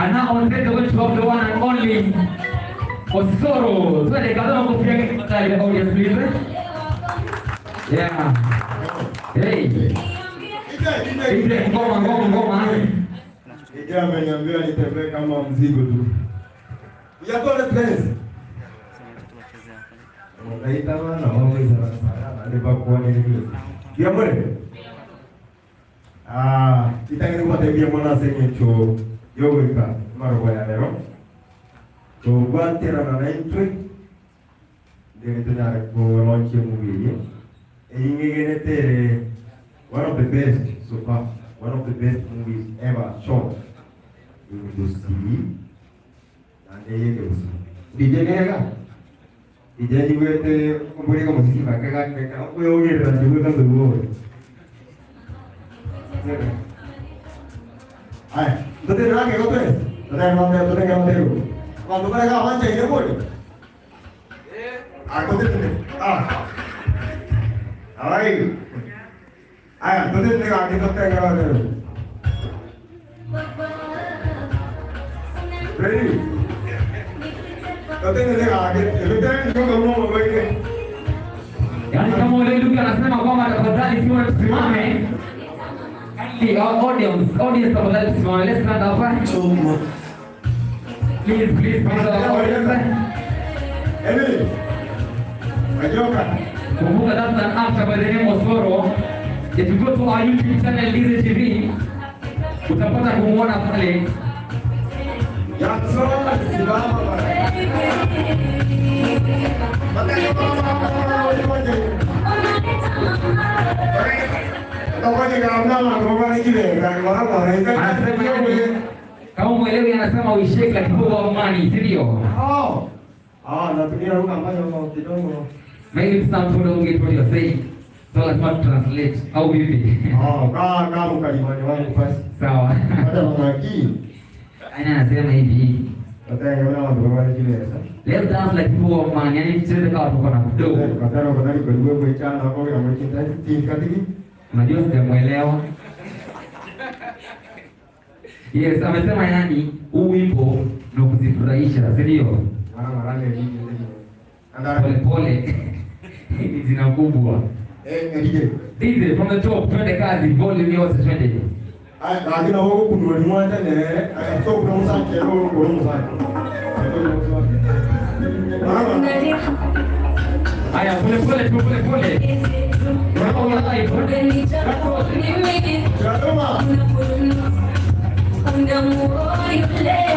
And now on stage, we have the one and only Osoro. Twende kadhaa makofi yake tafadhali, the audience please. Yeah. Hey. DJ ngoma ngoma ngoma. DJ ameniambia nitembee kama mzigo tu. Uyatole please. Unaita bana waweza sana nipa kuona hivi. Kiambole. Ah, itangene kubatebia mwana senyecho yogoika marogo ya lero. Tugwaterana na intwe ndere tunyare ku launch movie. Eyingegenetere one of the best so far, one of the best movies ever shot in Gusii na ndeyeke Gusii. DJ nega DJ njiguĩte mbũrĩka mũcici make gakeka kwĩyũgĩrĩra njiguĩte nduguo. Aya, tũtirĩ na kĩgo twĩ? Tũtenge tũtenge matĩrũ. Bantu barega banjaire bori. Ah, tũtirĩ ah. Alright. Aya, tũtirĩ gake tũtenge matĩrũ. Ready? Tũtirĩ gake. Tũtenge ndio mwe Yaani kama ule Luka anasema kwamba tafadhali siwe tusimame. Kindly our audience, audience tafadhali tusimame. Let's stand up. Please, please, please our audience. Emily. Ajoka. Kumbuka that's an actor by the name Osoro. If you go to our YouTube channel Lize TV, utapata kumuona pale. Jackson, simama bana. Anasema yani, kama mwelewi anasema we shake like people of money, si ndio? Oh. Ah, natumia lugha ambayo kidogo. Maybe some people don't get what you're saying. So lazima translate au vipi? Ah, kaa kaa mkalimani wangu basi. Sawa. Hata mangaki. Yaani anasema hivi. Wataenda watu wa kile sasa. Let's dance like people of money. Yaani tucheze kama tuko na kidogo. Kataro katari kwa kwa chana kwa kwa mchinda katiki. Unajua sijamuelewa. Yes, amesema yani huu wimbo ni kuzifurahisha, si ndio? Mara mara ni Pole pole. Ni zina kubwa. Eh, DJ. DJ from the top, twende kazi, volume yote twende. Ay, lakini wako kunwa ni mwanja ne, ay so kuna musa kero kuna musa. Haya, pole pole tu, pole pole. Unaona live. Shaloma.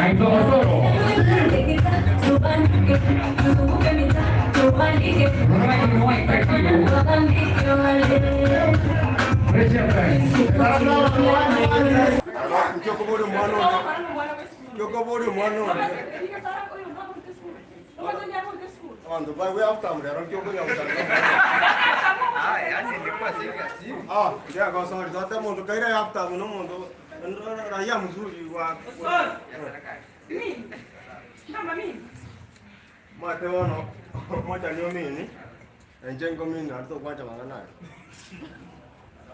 Aitwa Osoro. Right, right, thank you. Pressure friends. Kyokobori mwana. Kyokobori mwana. Abantu ba we after mrero kyokobori after. Ah, ya go sorry. Tata mundu kaira after muno mundu raia mzuri wa Mate wono moja ni omini. Enje ngomini arito kwacha mangana.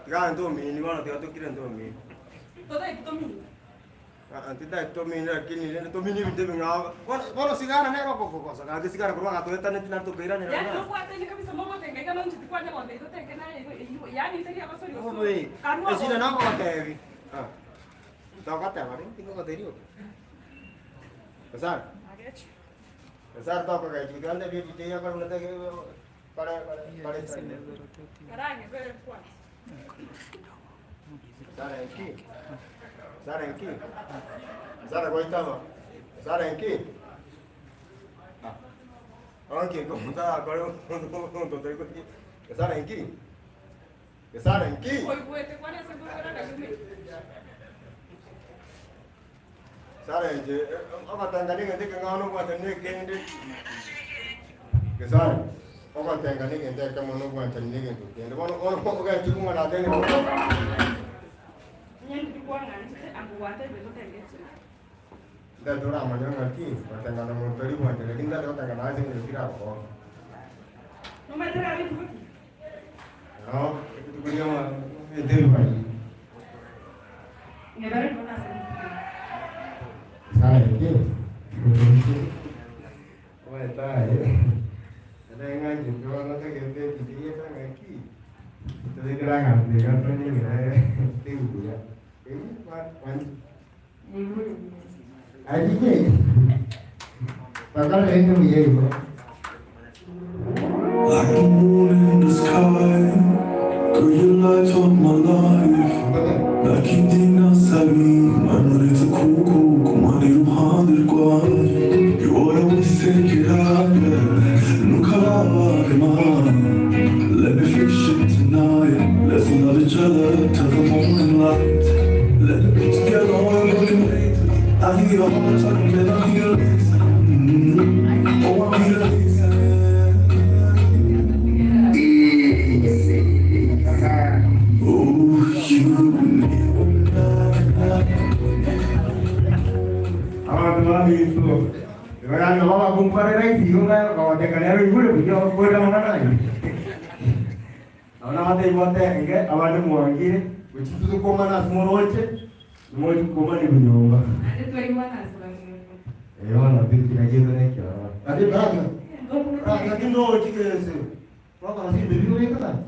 Tiga ndo mini wono tiga tukire ndo mini. Ah, antita tomini lakini ile tomini binte binga. Bono bono sigara nero koko kosa. Ga sigara kurwa gatweta ne tina tukeira ne na. Obe. Esira nako gatebi. Ah. Tokate bari, tingo gaterio. Besar. Besar toko ga jigande bi bi ya kar nate pare pare pare. Sara enki. Sara enki. Sara goitaba. Sara enki. Ah. Okay, como está? ¿Cuál es? Sara enki. Sara enki. Sara enje ogotenga nigente keng'ano obwate nekende. Gesare. Ogotenga nigente ekemo nobwanchani negento kende. Bono bono ogenchi kung'ana atene. Ntagete oramanye ng'aki, gotenga na monto oria bwanchani, ntagete gotenga naye ase eng'encho tiragokonya. Nomanyete rero rituko ki? No, rituko ria eteruba eye. Ng'ebere riko nase rituko eri. Nyasaye ki? Omanyete aye, naende ng'anchete bono ntagete ebibiria eta ng'aki, tobekere aganto iga tonyegere teri buya. Like the moon in the sky, girl, you light up my life. Nakindi nasabi, manuretse kuko kumara iruhande rwawe. Ihora wisekera, ntukababare man. Let me fix it tonight. Let's love each other till the morning light. Let me put together all the broken pieces. I hear your heart talking, man, I need a reason. Oh, I need a reason. Oh, you. Abanto baminto, igo babakumparera isiko ng'a goteka nere oigure buya okorire amang'ana ayio. Nabo nabatebie motenge, abande mwangire, gochia totokomana ase moroche, mochie komani nyomba. Naende twaigwana ase bang'ina. Eh, bono pi kira gento nekiororo. Lakini brother, brother, lakini ndochi gese. Twakora sinto ebi obeka gaki.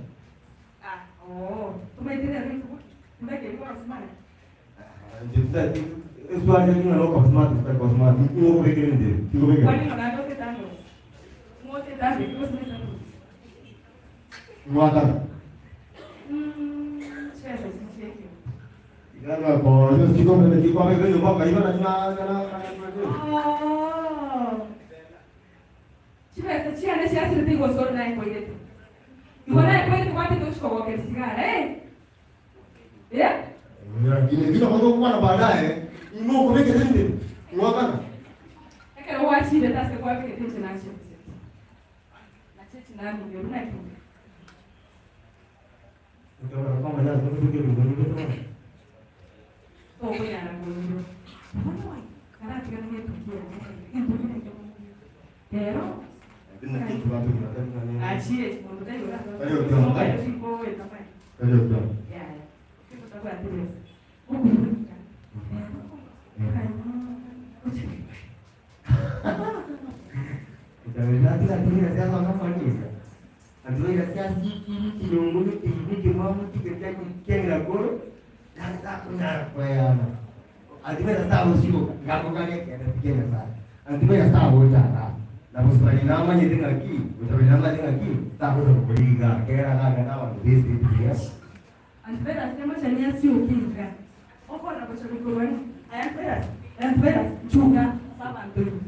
Ah, oo, tomaete rero rituko ki? Tindakeri koba smart. Inche titati eswali eri ng'a nokoba smart gose tari koba smart, nigo okobeka ebinto ebi, tigobeka. Kwani ng'o naende otete andosi? Ng'o otete ase gose nese andosi? Mwakana. Mm, chibesa echi nchiekio. Oo. Chibesa chiane chiasirete igo ase ore naye koirete. Igo naye koirete gwatete gochia kogokera esigara, eh? Eh? Ekero gwachirete ase kwabegete inche nachirusete. Nache chinaminyoro naki mbe. Tokonyara koinyora. Bono aye, karatigane netukia yaye, egento kere ekemo rero achie monto taiyo oratokoeta mani. Yaya, kero tabwati besa, okoiroka rero Antivirus nemachani asiokinga okora gocha korwa aya antivirus antivirus chunga ase abanto ime.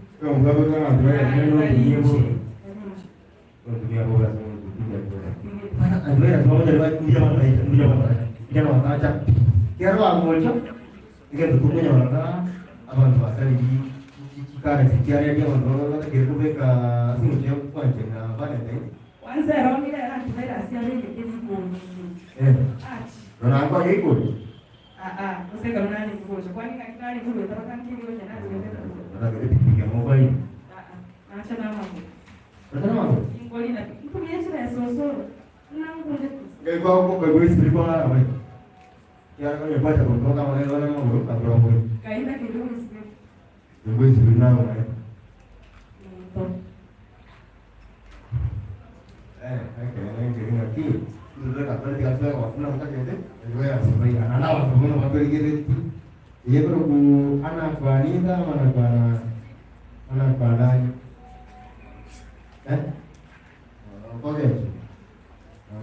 Kwanza erongire ere antivirus yabegete rikoni ach aa gose ekero narenge gocha kwani ng'aki narenge goeta mpaka nkeri gocha nachigete aa nacha namagoro inkorina pi ntumia chibesa osoro buna nkunde pi. Kainda kende omoiseke monto.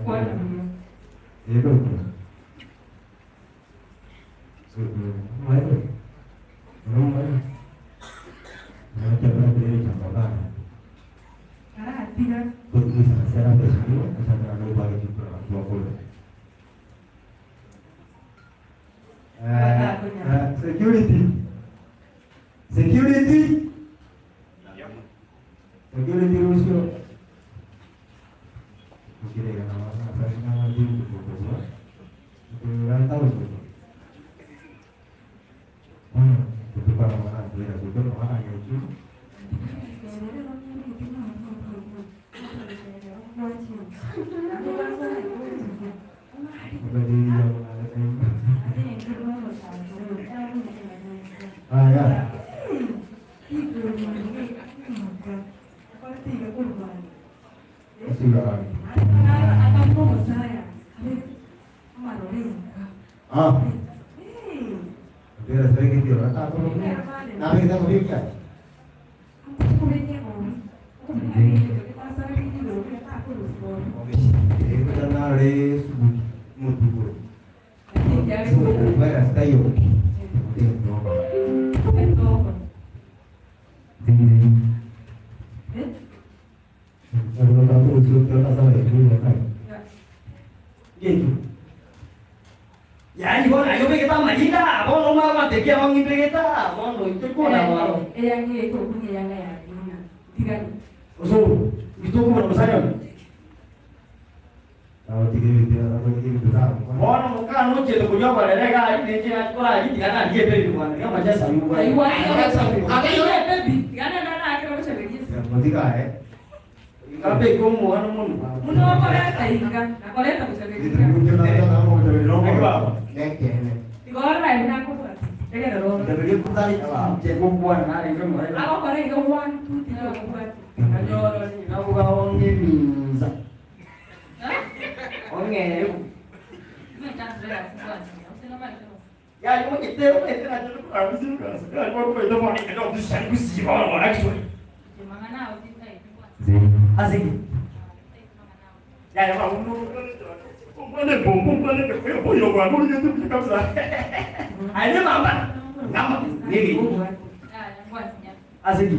Kwana buya. Karatiga Security. Security. Security Lucio. Aya. Ah. Yaani bono aye obegete amarinda aa, bono omanye gontebia abo ng'imbegete aa, bono intwe kona mwaro. Osoro, intwe tokobuna mosani one. Bono mokana nochiete koria oborere iga aria, nenche nachi korari tiga narie ebaby bwana, tiga amache asabe obwate. Nkabeke omwana omonwa. Gokwana narenge omorero. Nkanyora naboga onge eminsa. Ong'ee. Yaani omanyete omanyete Ase ki? Aye mama, mama, nini? Ase ki?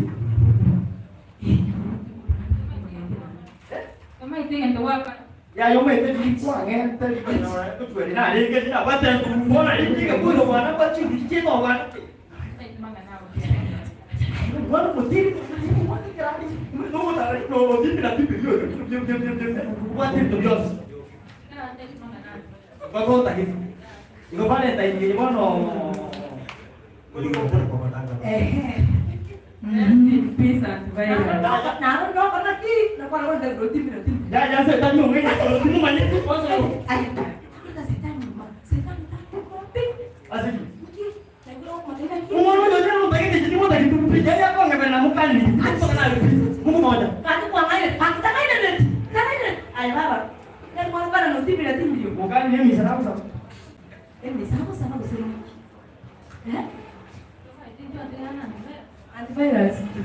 Yaya omanyete rikwang'ente rikonyora narenge nabwate mbona rikiga kuno bwana bachiru chino bwana. Mwana mutiri Igo Valentine eye bono Yaya setani ong'aina timomanyeti Ase ki? Omwana oyo tena otagete chitimo otagete pi. Yaani akong'ebera na mokani Mungu moja. Mokani emisa nagosaba.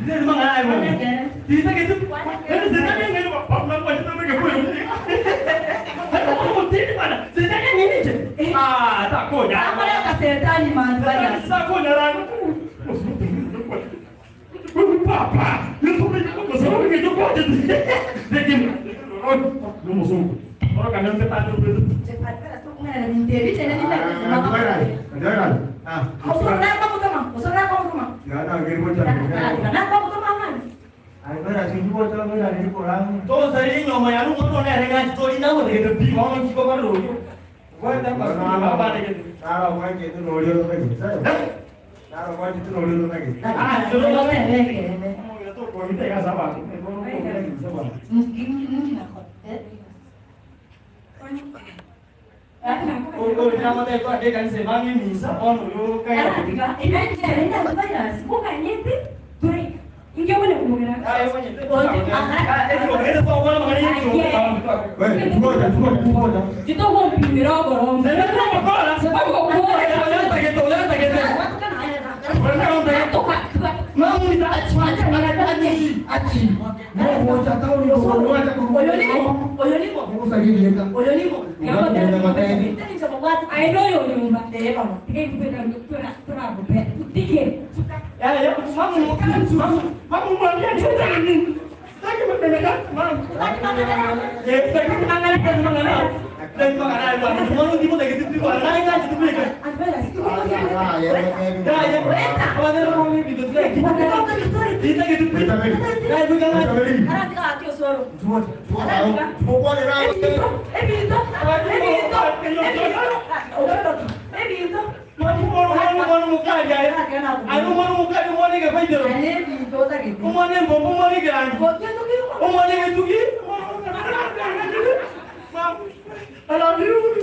Nere mang'ana aye bono. Titagete yaani setani eng'aina setani eng'aina inche. Ah, takonyara. Takonyara. Papa, omwana omokari aye. Aye omwana omokari, omwana egefaitero. Omwana embombo, omwana egerangi. Omwana egetugi. I love you.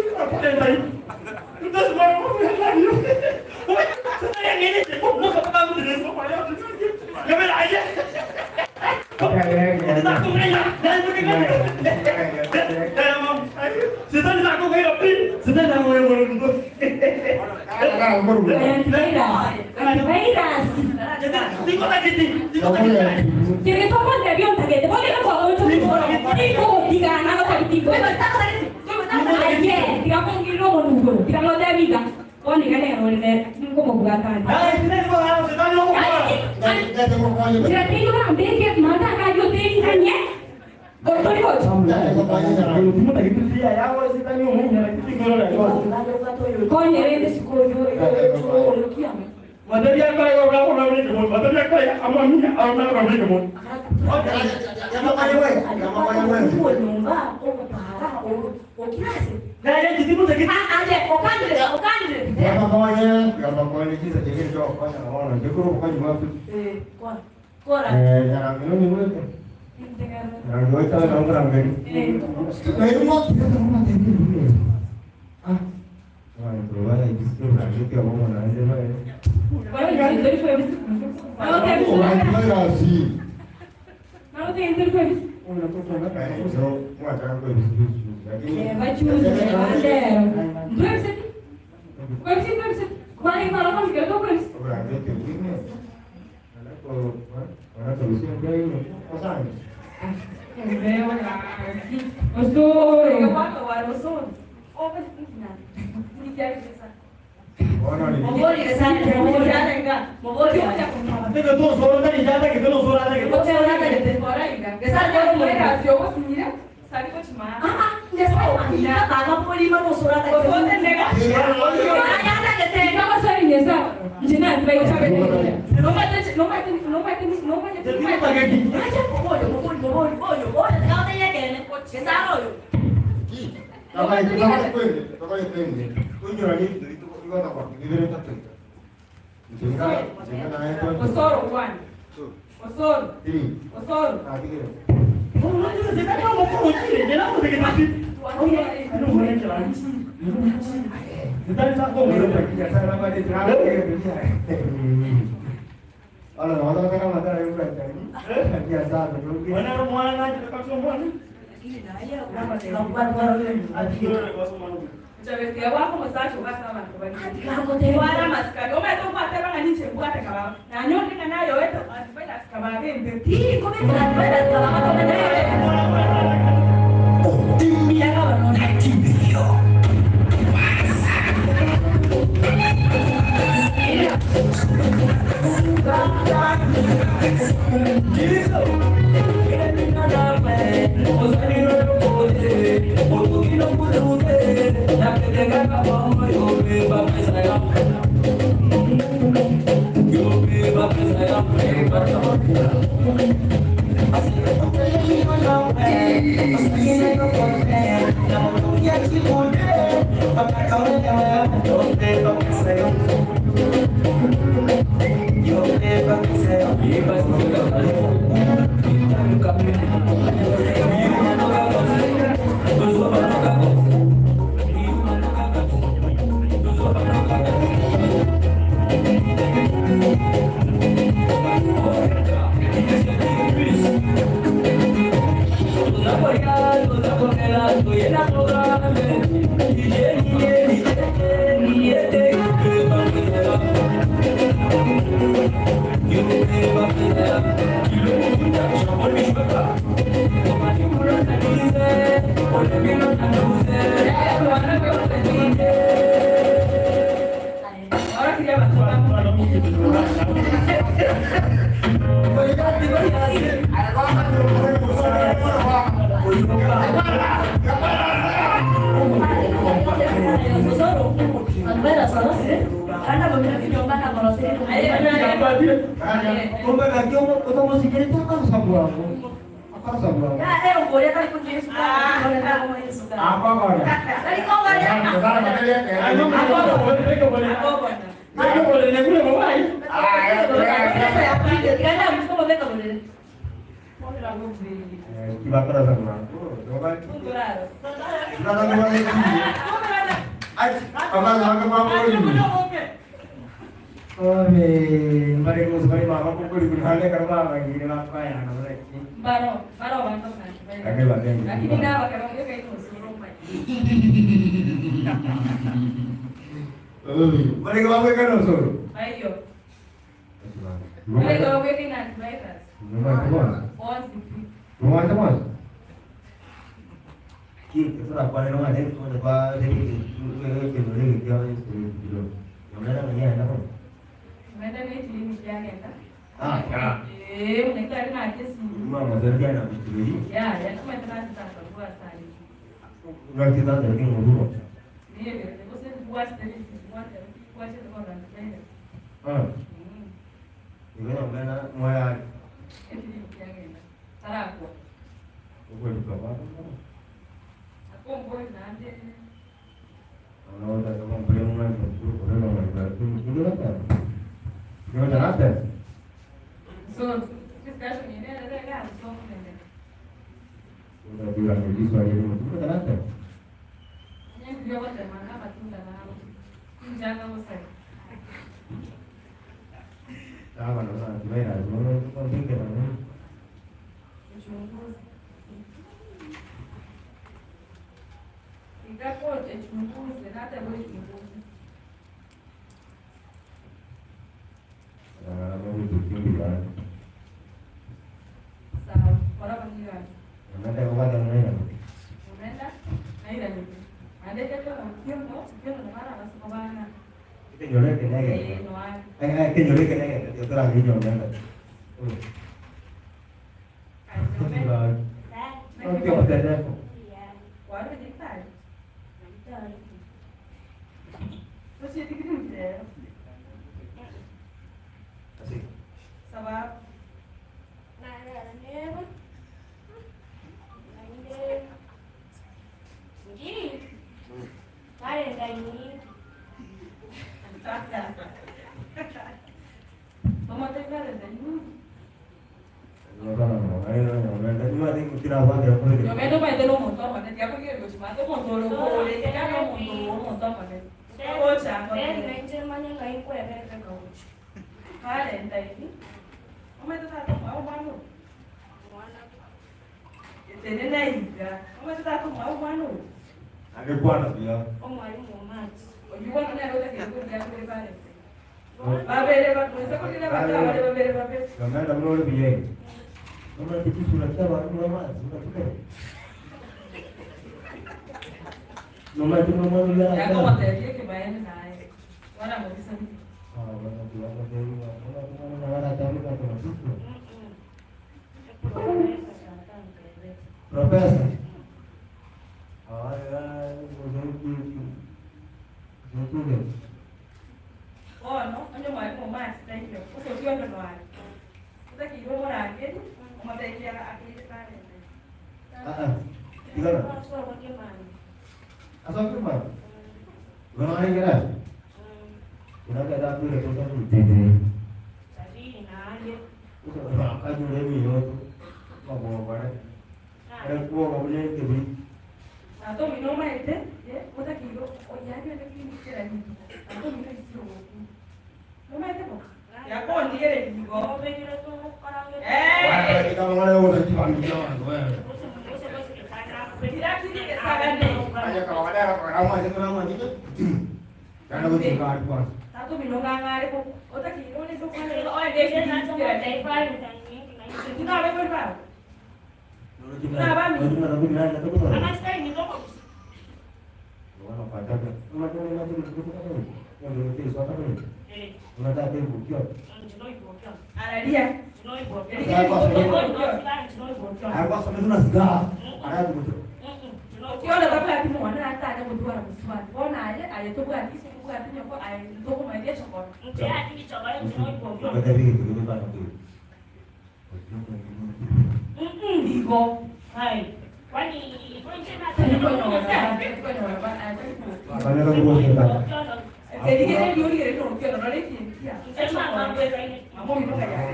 Erigererio origererie nokia orore ekinkia. Mama omino ng'ai are?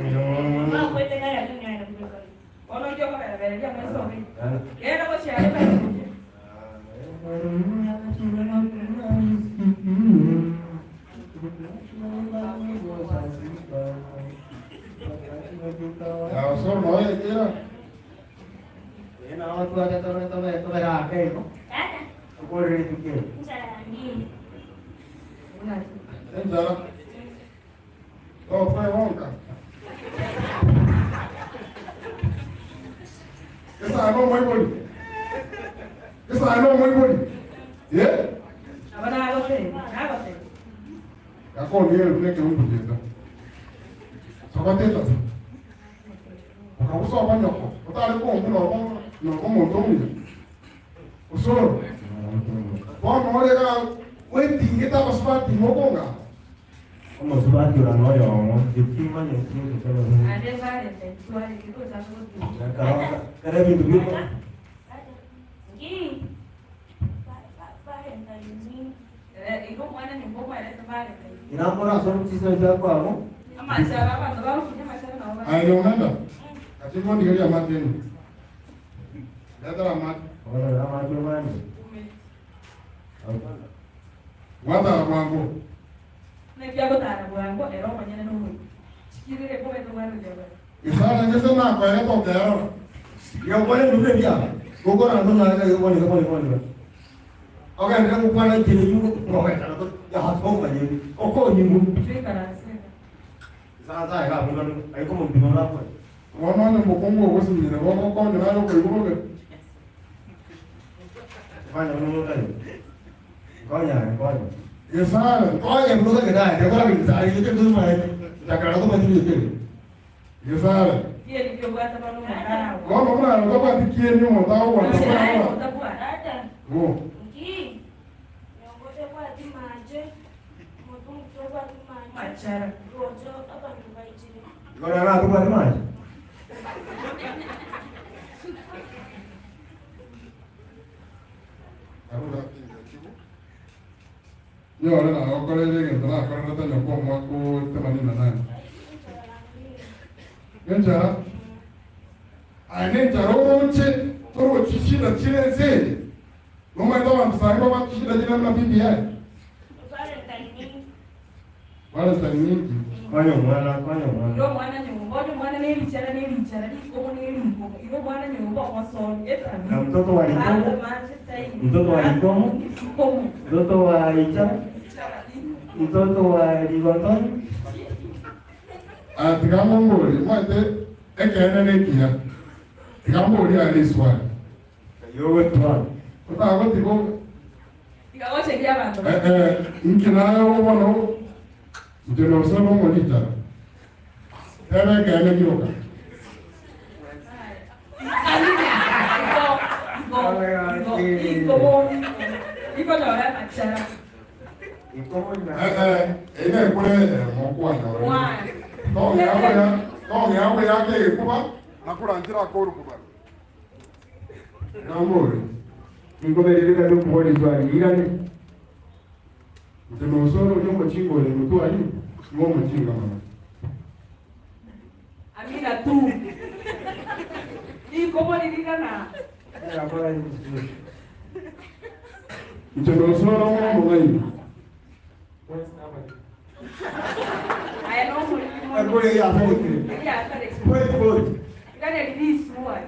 Bono inki okoberebereria amaiso ime? Genda gochia are baimoke. Ya osoro noyo ekera. Enchara. Tokwebonka. Esaha nomoibori. Esaha nomoibori. Eh? Nabo nagotebia, nagotebia. Gakong'eire buna ekeungu gieta. Sogoteta se. Okagosoba nyoko, otare kombuna obo nyoko omonto omuya. Osoro. Bono ore iga gwetingete abasubati mokong'aa. Omosubati ora noyomo, inche timanyeti gose noyomo. Naende Valentine twarenge tochaka gotuka. Ekero kera ebinto biko Eh, igo omwana nyomba omwerese Valentine. Inamora ase chisemi chia kwabo. Amachara abanto bagokinya amachara nabo bare. Aye Nyomenda, gati ngondigerie amache ime. Ndetera amache. Ogotorera amache omanye. Gwatara bwango. Naki agotara bwango ere omonyene nomoika. Chikirire kobete omwana oria bare. Isara ngese nakoerete okerora. Yokore ebinto ebi aba, gokora naende onyare iga bono iga bono iga bono iga. Ogenderere gokwana enchera eyio ngogechana to yasonga yende, okonyigwa. Toikaranse iga. Isara nsae iga abwo ng'a aye komopima orakore. Bono onye omokungu ogosinyire bogokonya nare okoigwa bobe. Nkonya buna omonto Nkonya aye, nkonya. Gesare. Nkonya buna otagete aye, tekora Gesare, inche ntomaete, nchakera tomaeti gento eke. Gesare. Kieni kiobwate bono omotara. Bono buna aye otabwati kieni omonto agogwancha Gose buna aye ora. otabwati. Ng'o? Machara. Igo nere atobwati mache? Nyore nagokoreire egento nakorerete nyoko omwaka o themanini na nane. Nenchara? Aye nenchara oroche torochi shida chire ense eye? Nomanyete abanto sahi babwate shida chire buna BBI? Valentine ninki? Konya omwana, konya omwana. Ira omwana nyomba, onye omwana ne richara ne richara, rikomo ne rikomo, ira omwana nyomba omosomie etabia. Na mtoto wa Likomo, Ata mache taini. mtoto wa Likomo, Rikomo. mtoto wa Icha, Richara rikomo. mtoto wa Ligotoni. Aya tiga momborie, omanyete ekeene nekiya, tiga mborie aye riswali. Yogotwara. Otagotiga Tiga gochegia abanto. Eh, eh, inki naye bono inche nosebe omorichara tebe ekeene gioka. Amina. Igo, igo, igo, igo, igo nyora amachara. Eh, eh, eye nekure eyemo kwanyora. One. Tong'ea buya, tong'ea buya kegekuba, nakoranchera akorukuba. Nambore. Nkoberereka nokubora eswali irane. Inche nosore oria omochinga ore motwe ayio, nigo omochinga mono. Amina tu. Rikomo riria na. Inche nosore ore omong'aini. Aye nomoriri mono. Ekore yasarekire. Egiasarekire. Kweli kweli. Igane ririswa.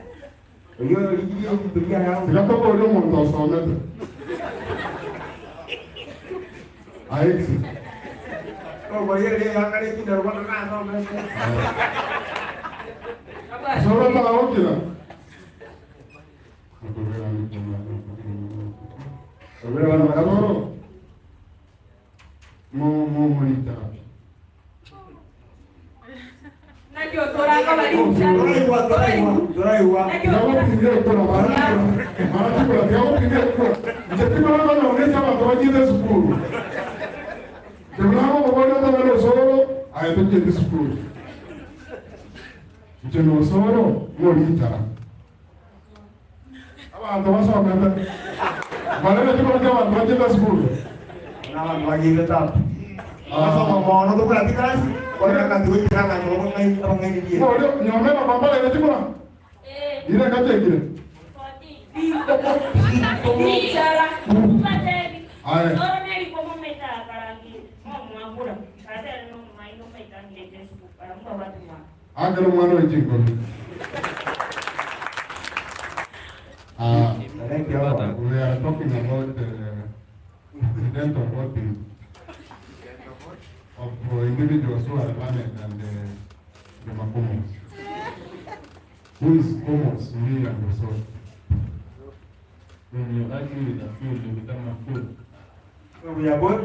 Oyo origirie ebinto biaye. Tiga toborie omonto osomete. Aye. Okoria yakare ekindero bono nasomete. Soro taragokira. Soro. Mo mo monita. Naki otoranga bari richara. Toraigwa, toraigwa, toraigwa. Naki Tiga otoranga. gopiga ekura mara mara tikura tiga gopiga ekura. Inche tikora konya abanto bachiete esukuru. Inche buna okoboria otabere osoro aye tochiete esukuru. Inche nosoro ng'orichara. Abanto basomete. Barebe chikoro chia abanto bachiete esukuru. N'abantu bagiire tapu. Basoma mono tobwati gasi, korende tigoikera abanto abang'aini abang'aini bieka. Oria nyomera kwambara ere chikura. Ire gachekire. Aye. Akero omwana oye chinkobi. Ah, we are talking about incidental voting of individuals who are learned and the Makomos. Who is Komos, me and Osoro? When you argue with a fool, you become a fool. So we are both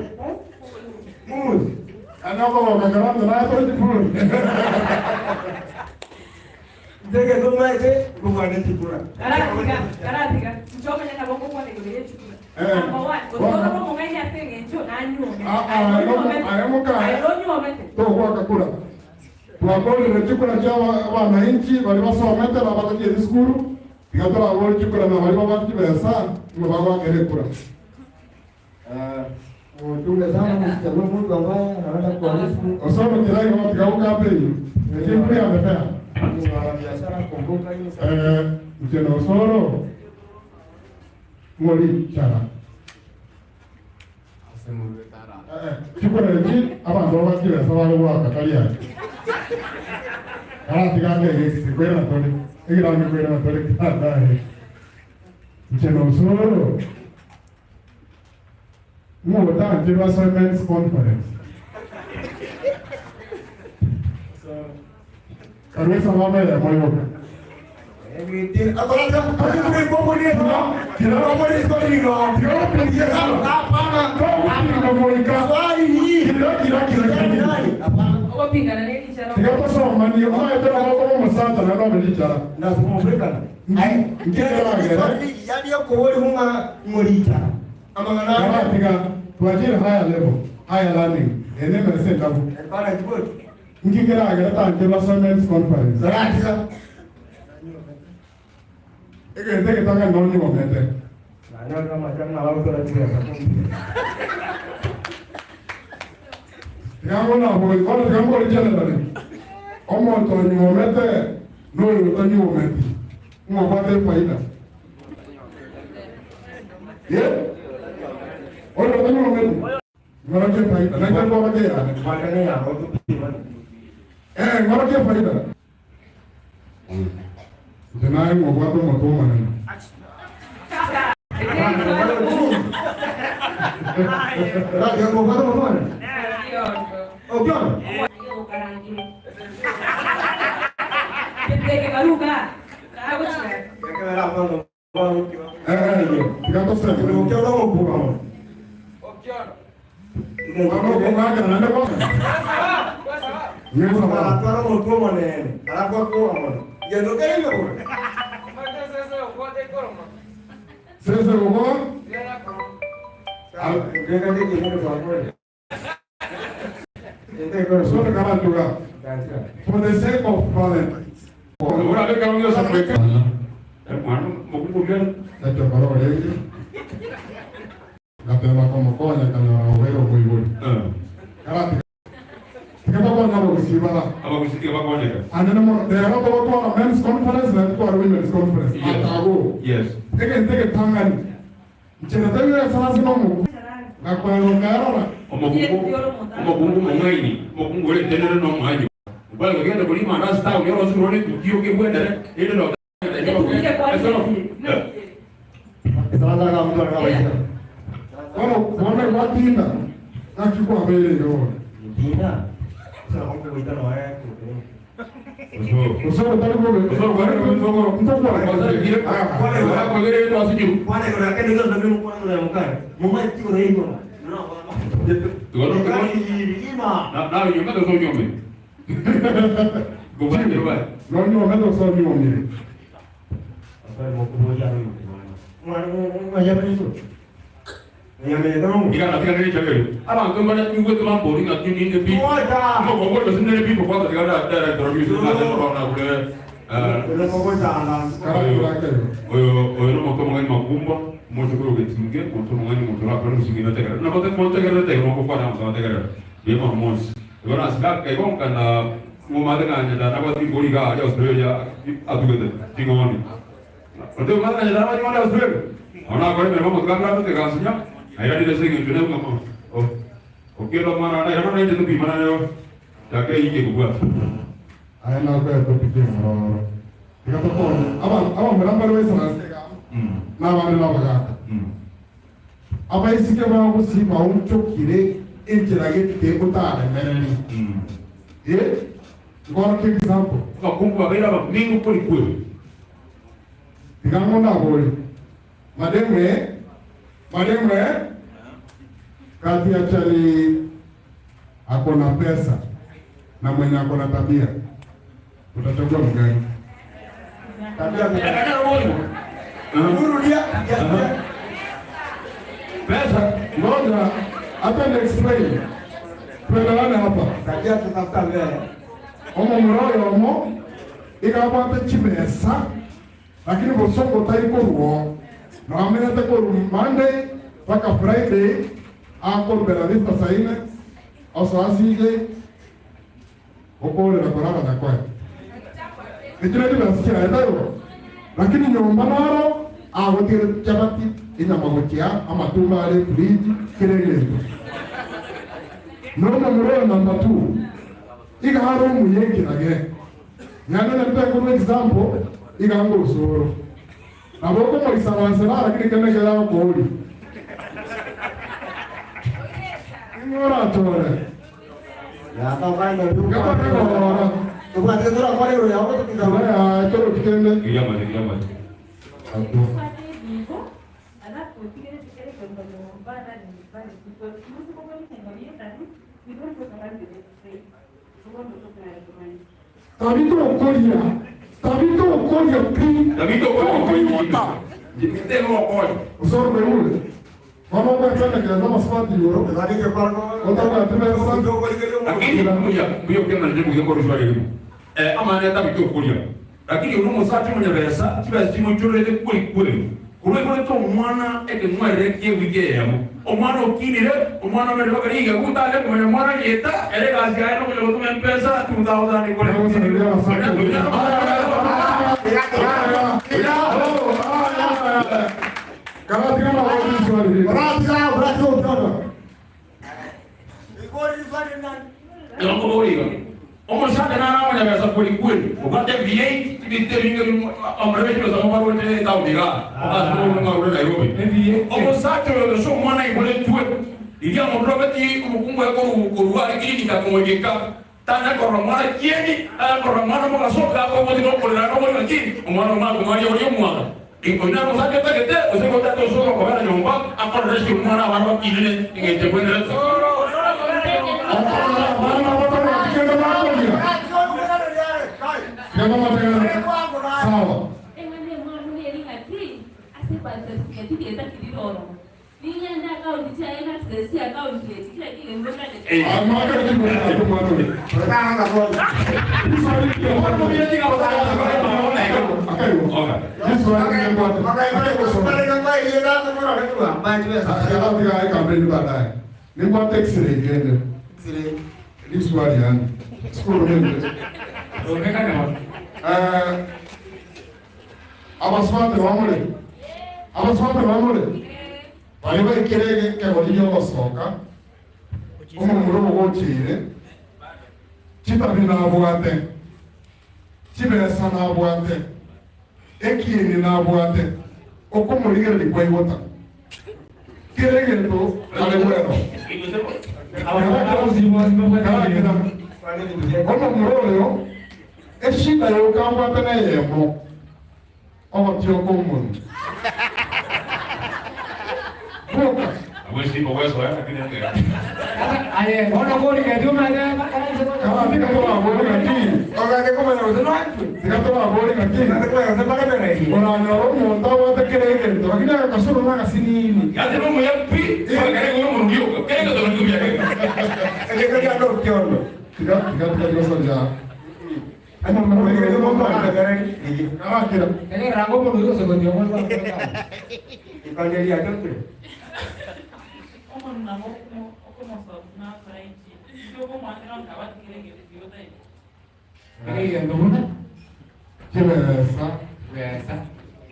fools. Anako wakakaranza na atoro chifuru. Ndege tomaete kugwana chikura. Karatiga, karatiga. Nchomanya nabo ngokwana igoro yechukura. Eh. Number one, osoro nomong'aini ase eng'encho nanyuomete. Ah, ah, ayomoka. Aironyuomete. Togwaka kura. Twakorire chikura chia wananchi bari basomete babatakie esukuru tiga torabore chikura na bari babati chibesa ngo bagwakere kura. Uchunge sana msichague mtu ambaye anaenda kuharibu. Osoro kirai kama tiga ukampeni. Lakini amefea. Ni wanabiashara kumbuka hii sana. Mcheno Osoro ng'ori chara. Chikura echi abanto babati chibesa bare gwaka tari ake. Karatiga kegekisi kwera tore. Egirangi kwera tore kadae. Mcheno Osoro ng'otancherwa Siemens conference. Karwesa mama ya moyoka. Ogopingana nerichara. Tigatasomani omaetera gokoma omosacha naende oberichara. Karatiga twachire higher level, higher learning. Ene merese ndabu. Nkikeragera tancherwa Siemens conference. Egente getanga nonyomete. Tigambo na boy, kono tigambo generally. Omonto onyuomete noyo otanyuometi. Ng'obwate faida. Ye? Oyo otanyuometi. Ng'orokie faida. Na ng'oro bakera. Ng'orokie faida. Tenaye ng'obwate omoto omonene. Ndege karuga. Kagochira. Tigatosema. Wano kong'akera naende bono. Ng'esa bono. Sese gogo. Sore karatuga. For the sake of Valentine's. Ekyo orenge. Gateba komokonya kanyora obere omoibori. Karatiga. Tigabakonya abagusii bara. Abagusitie bakonyeka. Anene mono rero togotwara men's conference na twara women's conference. Yes. Atago. Yes. Egente getang'ani. Nchenete sarasi nomoku. Gakwero kerora. Omokungu omokungu mong'aini omokungu ore tenere no mwanyo. Ubale kugenda kuri mandazi town yoro sirone tukio kebwendere ende no Bono bono gwatinda. Gaki kwabere igo. Osoro tari bobe. Osoro kwari osoro. Ntokora. Na nyome to so nyome. Go back go back. No nyome to so nyome. Igana tigana ni chabe. Abantu mbana ngwe to mambo ringa tini ne bi. No go go sinne bi ko kwa tigana da introduce na na na kule. Karatiga kero. Oyo oyo no moto mongani makumba moto ko getinge moto mongani moto la pero singi na tegera. Na bote moto tegera tegera mo kwa na moto tegera. Mbuya mono monsi. Igo nasika igo nkana ng'omate ng'a nyanda nabwate rikori iga aria Australia atugete ching'ondi. Ote omate ng'a nyanda nabwate ching'ondi Australia? Nabo nakora emeremo amatuko atambe tegasinya, nairanire ase eng'encho nebe ng'a oh, okende omwana one nairana nainche topimana nere chaka eyiki ekobwata. Aye nakoe topic eng'ororo. Tiga tokonye aba- abamura mbare baisaranse iga amo, na abande nabagaaka. Abaiseke ba gusii baonchokire enchera gete otaremereri. Eh, nkorokia example. Abakungu babeire abamengo kweli kweli. Tiga ng'o ndabore. Mademwe, mademwe, kati ya chali ako na pesa na mwenye ako na tabia utachagua mgani? Tabia Pesa. Ngoja, hata ni explain. Tuelewane hapa. Tabia tutafuta mbele. Omo muroyo omo igabwate chimesa lakini bosongo tari koruo noamenyete koru Monday mpaka Friday akorumbera vista saine osoa CJ okorera korara nyakoe ekio ne chibesa chiaye taibo lakini nyomba noro agotigere chapati enyama gochia amatumbo are efridge kera egento nono muroyo number two iga are omuya ekirage yaani onye ntoe example iga ngosoro nabo okomoisaransera lakini kende ekero agokoria ing'o orachore Tabita okoria, Tabita okoria pi, Tabita okoria. Jitego okoria. Osoro kweure. Bono ogwetendekera amaswati igoro, otabwati besa. Lakini mbuya mbuya okenda nje mbuya koruswa rero. Eh amana tabita okoria. Lakini uno musacha omunyabesa chibesa chimochorete kweli kweli. Korwa igorete omwana ekeng'werere ki'ewiki eyemo. Omwana okinire, omwana omere bakarigia gutare komanya mwana rieta, ere egasi yaye nokonya gotoma mpesa 2000 kore. Karatiga na swali riri. Ndakuburiga. Omusacha nara omonyabesa kweli kweli. Obwate V8 ebinto ebinge omorebe chibesa mobarwete etauni iga. Okasubora ore Nairobi. Omosacha oyo gose omwana aiboretwe riria amorobeti omokungu aye korwa are clinic akomoigeka tanya korora mwana kieni akorora mwana mogasoka akomotiga okorera noborima ki omwana omwana komwaria oria omwana oyo naro omosacha otagete gose gotaka osoka okobera nyomba akorere ase omwana abana bakinene eng'encho ebwenerete. Abana batabwati kende bakoria. Tiga bamategerere. Sawa. Amaka chibona atumwana oyo. Iswali Akaiwo. Iswali ngwate. Akatiga kampeni baadaye. Ningwate x-ray gende. Ni swali yani. Sikuru nende. Eh abaswate bamule. Abaswate bamule. Bari baikire kegori giogosoka. Omomura ogochire. Chitabi nabwate. Chibesa nabwate. Ekieni nabwate. Okomorigereria kwaigota. Kere egento are bwero. Omomura oyo eshida yokambwate neyemo ogotioka omonto. Boka. Tiga torabore ng'aki. Tiga torabore ng'aki. Oranyora omonto abwate kera egento lakini agakasoro na agasinini. Tiga tiga tiga tiga soria. Karakira. Kera egento buna Chibesa, chibesa,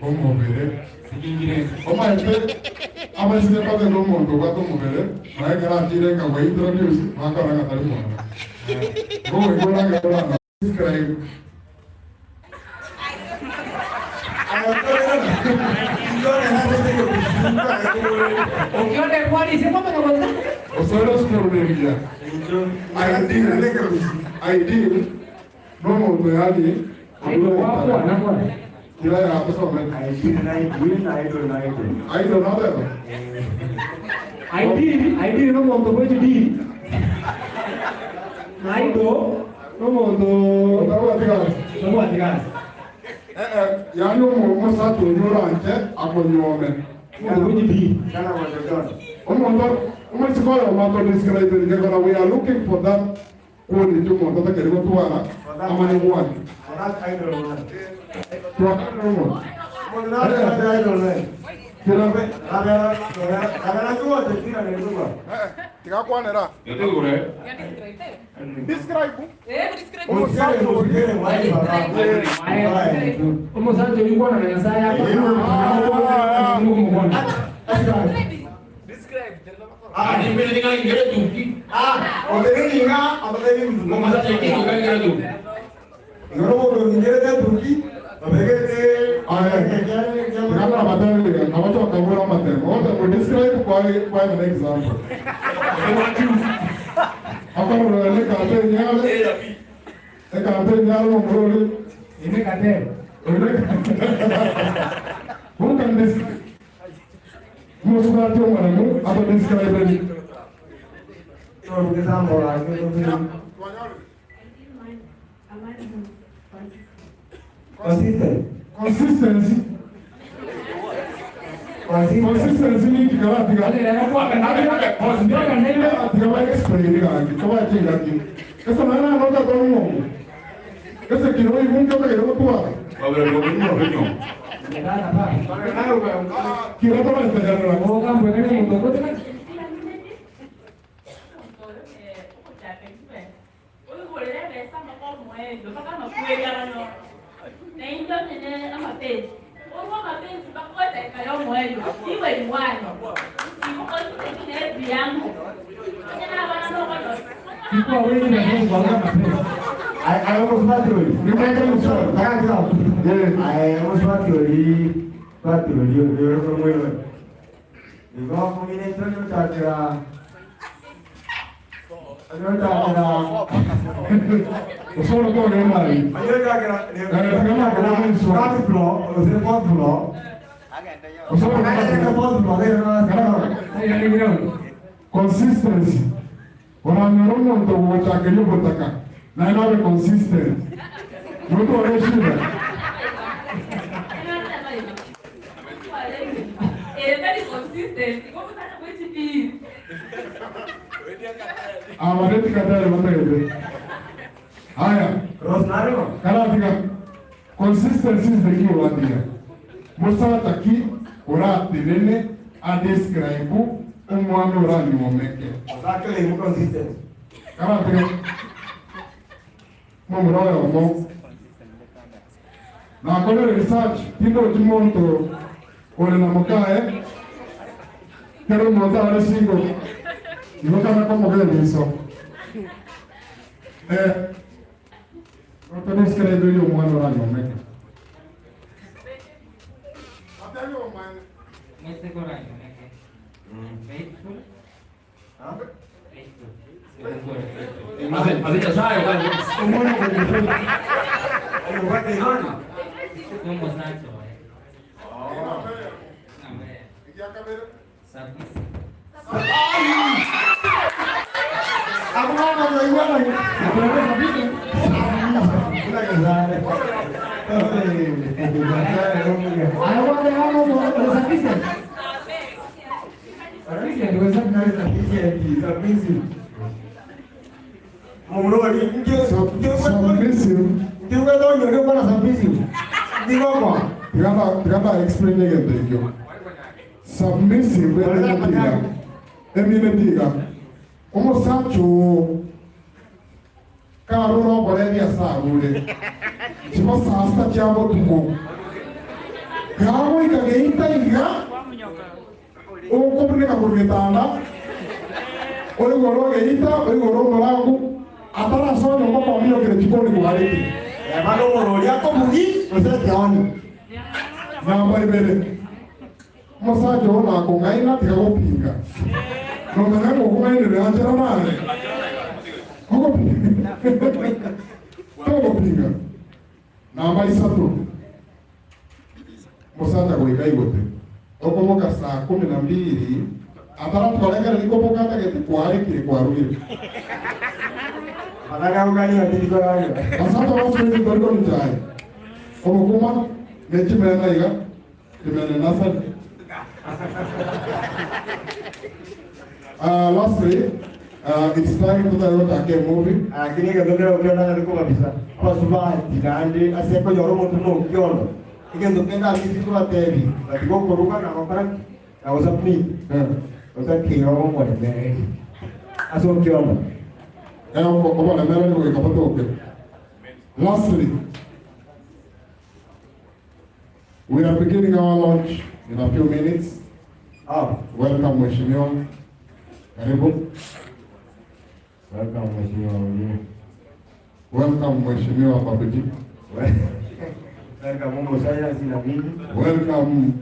omobere. Sigingire ense. Omanyete abaiseke mbabeke omonto obwate omobere, nonya ekero achire nka gwe-introduce, bakora ng'a tari mwana. Igo goika oragere orana describe. Okiona ekwani ise kwamanya goika. Osoire esukuru nengiya. Ideal, ideal, nomonto yaani kira yagosomete. Idol noteba? Ideal, ideal nomonto bwe chidini. Na idol nomonto otabwati gasi. Otabwati gasi. Eh eh, yaani omosacha oyio oranche akonyuome. Omonto bwe chidini. Omonto omoiseke oyomo atodescribe gekora we are looking for that quality omonto atakeri gotwara amanye gwancha. Twakana omonto. Kira Tigakwanera. Describe. Omosacha oria. Omosacha oyio kwana na Nyasaye Tigakora amatemo nabo twakabura amatemo. Ogoteba describe kwa kwa an example. Akorora ne campaign yare. E campaign yare omorori. Ine katero. Who can describe? Mosubati omoremu ato describe. Consistent. Consistency. Consistency ni kikara tiga. Tiga ba explain gangi. Toba kinga ki. Eso no era nota todo mundo. Ese kiro igunke otakere gotwara. Kiro tobaentegerera. Osoro kogera mari. Consistency. Oranyora omonto ogochakeria obotaka naye nobe consistent. Notware eshida. Abareti katari batagete. Haya. Karatika. Consistency is the key word here. Musacha ki oratirene adescribe omwana oranyuomeke. Karatika. Momura oyomo. Nakorire research tindochi monto ore na mokae kero omonto are single igo kana komogera emiso. Eh, otodescribe eri omwana oranyuomeke. Tigamba explain egento ekio. Submissive emine tiga. Emine tiga. Omosacha oo Karure oborebi ase arure, chibo saa sita chia botuko. Kagoika geita iga, okobuneka korwa getanda, oigore ogeita, oigore omorango, atarasoa nyomba kwaminyokire chikoni kwarete. Eba nomorori akobugi gose ekeoni. Namba ibere, Omosacha oo nakong'aina, tiga gopinga. Nomanya ng'a okong'ainereria anchera nare ogopinga. Togopinga. Namba isato, omosacha goika aigote okoboka saa kumi na mbili ataratukorengereria koboka atagete kwarekire kwarugire. Basacha basuete tori konywa chai, obokima ne chimena iga. Kimene Nasari. Lastly, it's time totari gochaka emovie. Lakini egento kere okiondo nari kobabisa abasubati naende ase ekonyora omonto buna okiondo egento kende ase kobatebi batiga okoruga na gokora ki na gosubmit gose kera omoremereri ase okiondo. Oboremereri goika botoke. Lastly, We are beginning our launch in a few minutes. Ah, Welcome Mheshimiwa. Karibu. welcome Mheshimiwa Mjini. Welcome Mheshimiwa Babuji. Welcome Mungu science na mimi. Welcome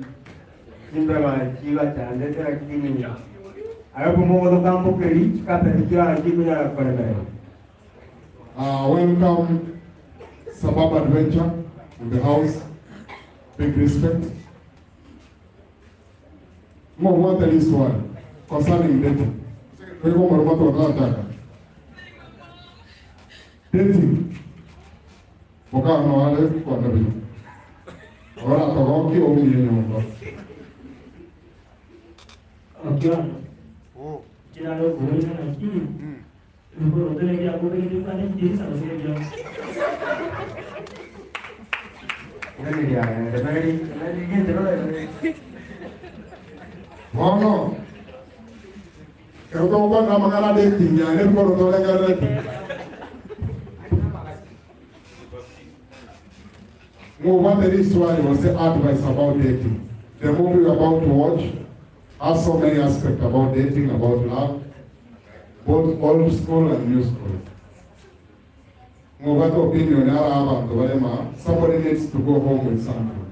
Simba chiba chandete lakini ayo Mungu tukambukeri kapetikia kikunya kolemere. Welcome Sabab Adventure in the house. Big respect. Mo what this one concerning dating. Kwa hivyo marumato wanataka. Dating. Boka no wale kwa nabii. Ora togoki umie nyumba. Okiona. Jina lo kuona na kini. Ebikoroto nebiakobekire fana ekidirisa gose ebiondo. Bono ekero togokwana amang'ana a dating yaani ebikoroto orengerereti. Mobwate riswali gose advice about dating. The movie we're about to watch has so many aspects about dating, about love, both old school and new school. Mobwate opinion yara abanto barema, somebody needs to go home with something.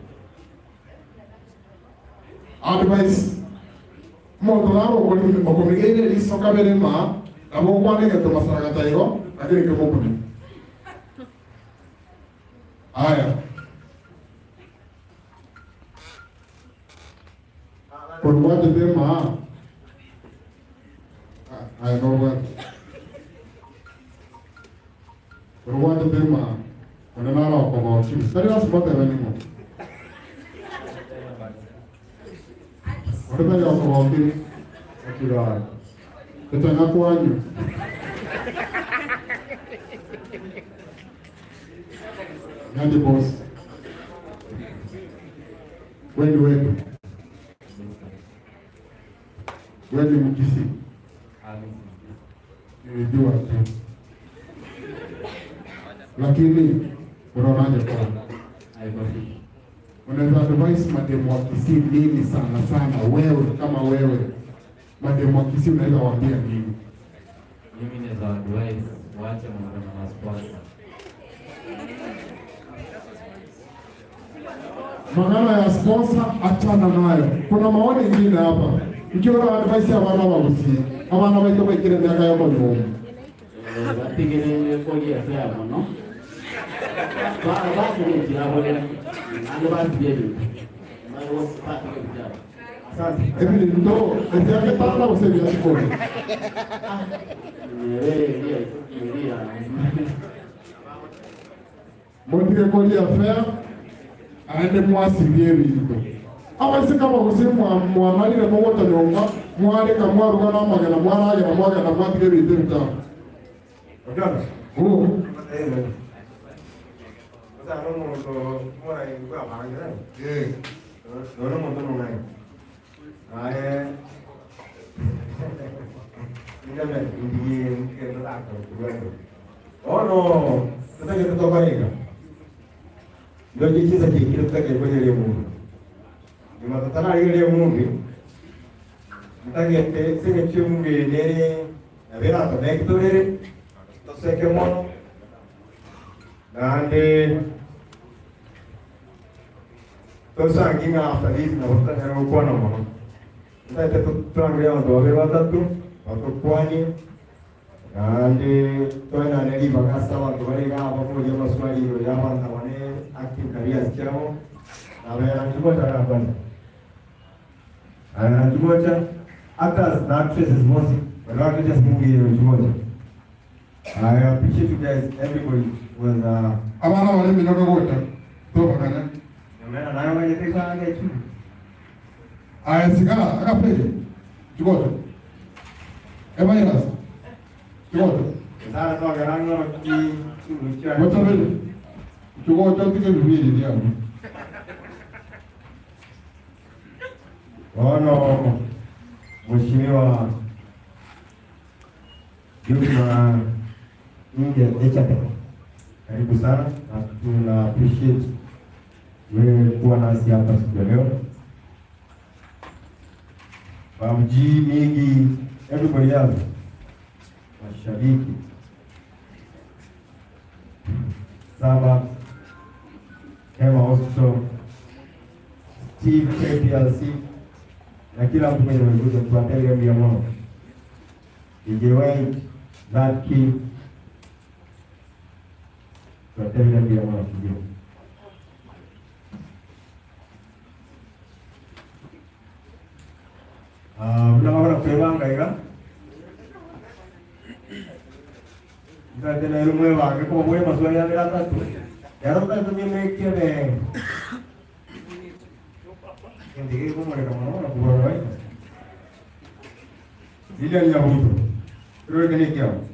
Advice omonto naro okomigeire riso kabere ma, nabo okwana egento masaragata igo, lakini kemokumia. Aya. Korwa gwachete ma, aya nobwate. Korwa gwachete ma, onde naro okogokia. Tari lasima otebe ning'o. Onde tari okogokia. Etanga kwanyu. Nandi boss. Wewe ni wetu. Wewe ni Mkisii. Nilijua tu. Lakini unaonaje kwa? Unaweza advise mademu wa Kisii nini sana sana wewe kama wewe? Mademu wa Kisii unaweza waambia nini? Mimi naweza advise waache mambo na masponsor. Mang'ana ya sponsor achana nayo. Kuna maoni ingine hapa. Ikiwa advice ya bana wa Kisii, abana baito baikire miaka ya manyumu. Batigere koria fea mono. Ba ba se kirabolera. Ando ba tibie. Ma wo pa tigere jabo. Asante. Ebinto ebyaketanda gose ebyakikoni. Motige koria fea aende mwasirie ebinto. Abaiseke bagose mwamarire mogota nyomba mwareka mwaruga namagena mwaragera mwagenda mwatiga ebinto ebitabu. Okiona? Oh, Sasa no muntu mora ingwa banga. eh. No muntu no ngai. Aye. Ndame ndiye ke ndo ta ko. Bono totagete tokore iga, ndoche chinsa chiaikire totagete korigereria omonto. Nyuma totararigereria omonto, ntagete ase eng'encho y'omonto eye nere nabo eratomeke torere, toseke mono, naende tosangi ng'a after this nabo totanyare gokwana mono. Ntagete torangerie abanto babere batato, batokwanie. Naende toenane ribaga ase abanto bare igaa baborie amaswali igoro y'abanto aba ne acting careers chiabo. Nabera nchigocha nakwane. Nabera nchigocha actors na actresses bonsi baria baachete ase movie eye nchigocha. I appreciate you guys everybody was Abana bare eminyoka gocha tobakanya. Nyomera naye omanyete isanga echi. Aye sigara agapege chigocha. Evirus chigocha. Nyasaye twagera ng'oroki chinguru chiaye. Gochabere chigocha otige ebibiri biabo. Bono Mheshimiwa Juma Inge Echate, karibu sana na tuna appreciate wewe kuwa nasi hapa siku ya leo. Babuji mingi, everybody else, mashabiki Saba, Hema Hospital, Steve KPLC na kila mtu mwenye amekuja kutuandalia mia moja. DJ White, Lucky, tuandalie mia moja kijio. Ah, buna bakora kwebanga iga Ntate nero mwebange kobua amaswali abere atato ero ntatumie mekebe Kende gekomoreka mono mono kobua kawaida Lilian Nyabuto Kirore kene ekiao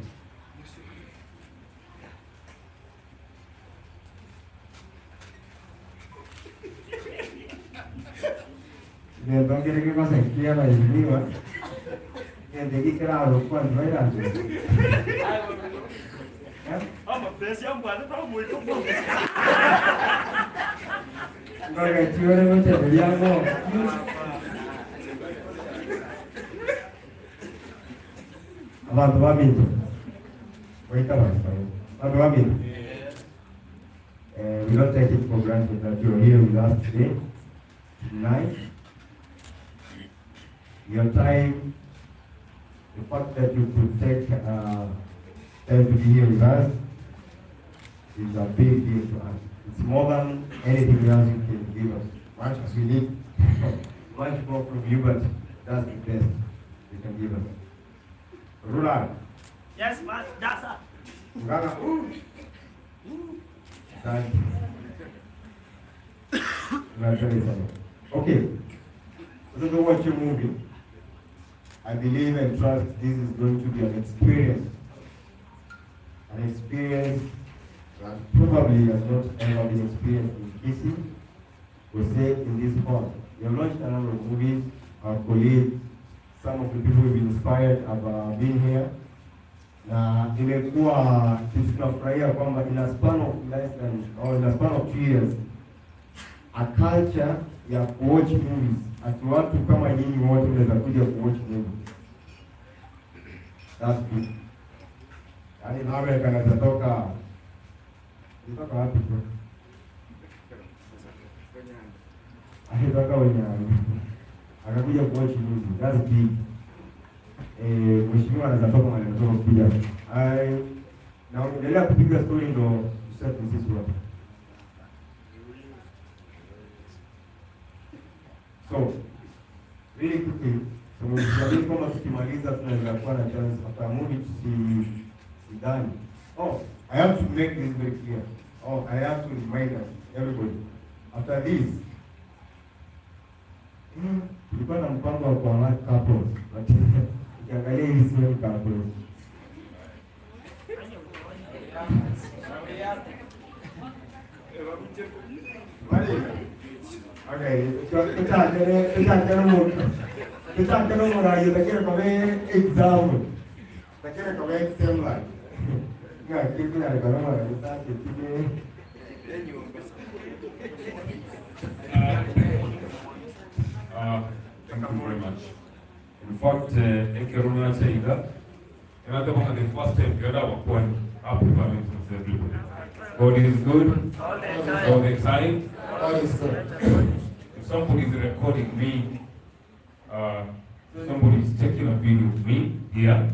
Egento nkere kegosekia abaebiwa, egento eki kerarokwa ntibairanchete. Ngogechiwe gocheberia ng'o. Abanto baminto, goika abanto abanto baminto. Eh, we don't take it for granted that you're here with us today, tonight. Your time, the fact that you could take time to be here with us is a big deal to us. It's more than anything else you can give us. Much as we need much more from you, but that's the best you can give us. Rulala. Yes, man. That's it. Mganga. Asante. Asante sana. Okay. So to watch a movie. I believe and trust this is going to be an experience. An experience that probably has not ever been experienced in Kisii or say in this hall. We have launched a number of movies. Our colleagues, some of the people we've inspired have been here. Na imekuwa kitu tunafurahia kwamba in a span of less than or in a span of 2 years a culture ya kuwatch movies, ati watu kama nyinyi wote mnaweza kuja kuwatch movie. That's good. Yaani nawe kanaweza toka kutoka wapi bro? Alitoka Wenyango akakuja kuwatch movie. That's big. Eh, mheshimiwa anaweza toka mahali anatoka kuja. Ai, naongelea kupiga story ndo tuset sisi wote. So, really quickly, so tunaamini kwamba tukimaliza tunaweza kuwa na chance after movie tusi sidhani. Oh, I have to make this very clear. Oh, I have to remind us, everybody. After this, tulikuwa na mpango wa kuandaa couples, but ukiangalia hivi sio ni couples. Okay, tuchakere murayi takere kobe example. Takere kobe exemplar. Ng'aki ekonyarekana omorembe tacheti ne Uh, thank you very much. In fact, ekero nacha iga, enateba ng'a the first time kero ndabakwani, happy Valentine's everybody. God is good all the time. God is good. If somebody is recording me, uh, somebody is taking a video of me here,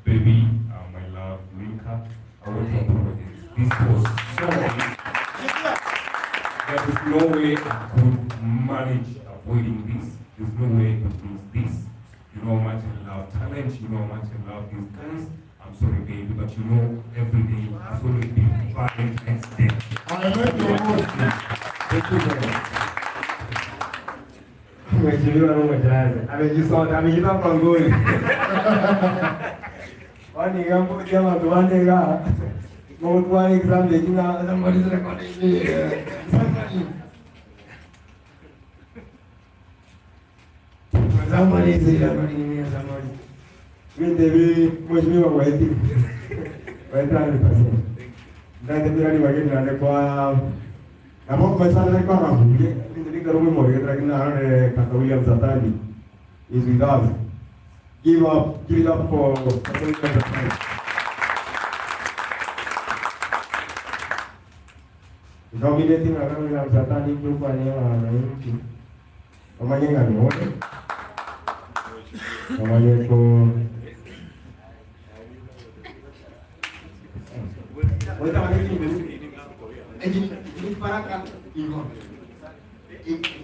baby, my love, Linka, I want to apologize. This was so big. There is no way I could manage avoiding this. There's no way I could miss this. You know how much I love talent. You know how much I love these guys. I'm sorry, baby, but you know every day has always been Valentine's Day. I like your voice. Thank you very much. Mheshimiwa Rumo Jaze amejisota, amejitoa pangoni. Wani gambo chama tuande ga. Motwani exam lekina somebody is recording me. Somebody. Somebody is recording me, somebody. Mimi devi mheshimiwa Waiti. Waiti 100%. Ndande bila ni wageni na kwa Nabo kwa sana kwa mabuge, mimi ndika rume mo lakini naona kaka William Satani is with us. Give up, give it up for Kaka William Satani. Nominating Kaka William Satani kwa ni wananchi. Wamanye ngani wote. Wamanye ko Wait, ni baraka iko.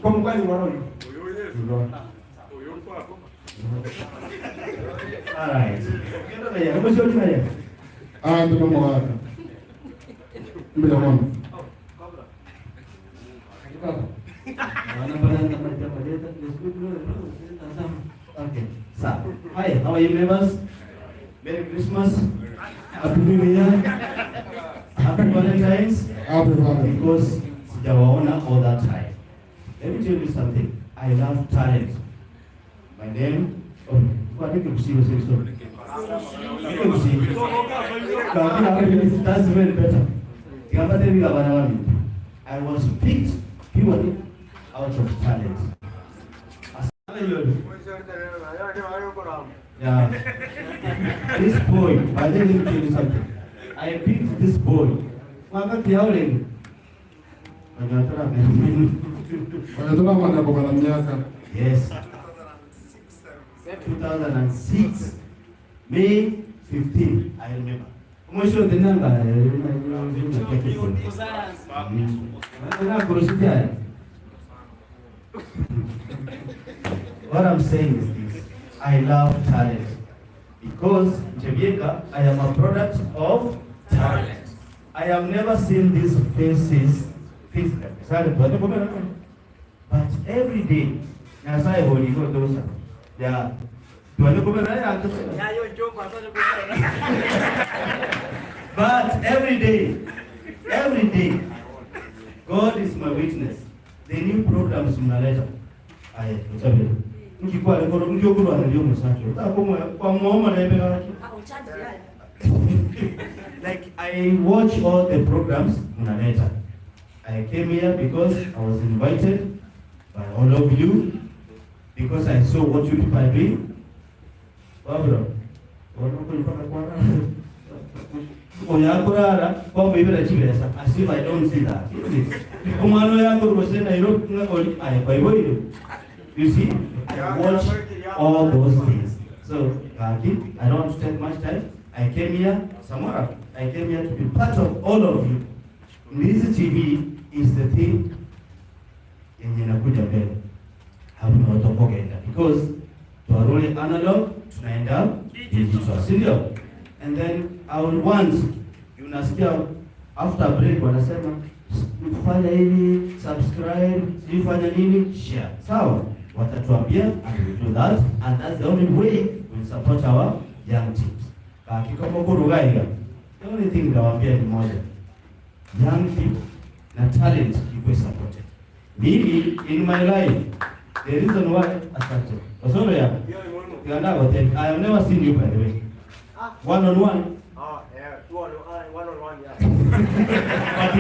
Como kwani mwana Iko. All right. Ah, ndi nomogaka. Mbuya mono. Okay. So, hi, how are you members? Merry Christmas. Happy New Year. Happy Valentine's. Happy Valentine's. Because sijawaona all that time. Let me tell you something. I love talent. My name, oh, kwa nini kusiwe sio sio? Nike kusiwe. That's even better. I was picked purely out of talent. Yeah. This boy, by the way, let me tell you something. I picked this boy. Wakati yaule. Wanyatona manya miaka. Yes. 2006, May 15, I remember. Mwisho tenanga What I'm saying is this. I love talent. Because Jebieka, I am a product of talent. I have never seen these faces physically. Sorry, but every day, Nyasaye holigo dosa. Yeah. But every day, every day, God is my witness. The new programs mnaleta. Aye, msabiri. Mkikuwa lekoro mkiokulwa ndio msacho. Utakomwa kwa muoma na ebe Like I watch all the programs mnaleta. I came here because I was invited by all of you because I saw what you people are doing. Babra. Oyakurara kwamwibira chibesa as if I don't see that. Is it? Omwana yako rwose Nairobi ngoli aye kwa. You see, I watch all those things. So, Gaki, I don't want to take much time. I came here, Samora, I came here to be part of all of you. Mlizi TV is the thing yenye inakuja mbele. Hakuna watu because tuarudi analog tunaenda digital, si ndio? And then I will want unasikia after break wanasema fanya hivi, subscribe, sijui fanya nini, share. Sawa? Watatuambia and we do that and that's the only way we support our young teams. Kakikomokurugaiga. The only thing nitawaambia ni moja. Young people na talent ikuwe supported. Mimi in my life the reason why asante. Osoro ya. I have never seen you by the way. One on one. But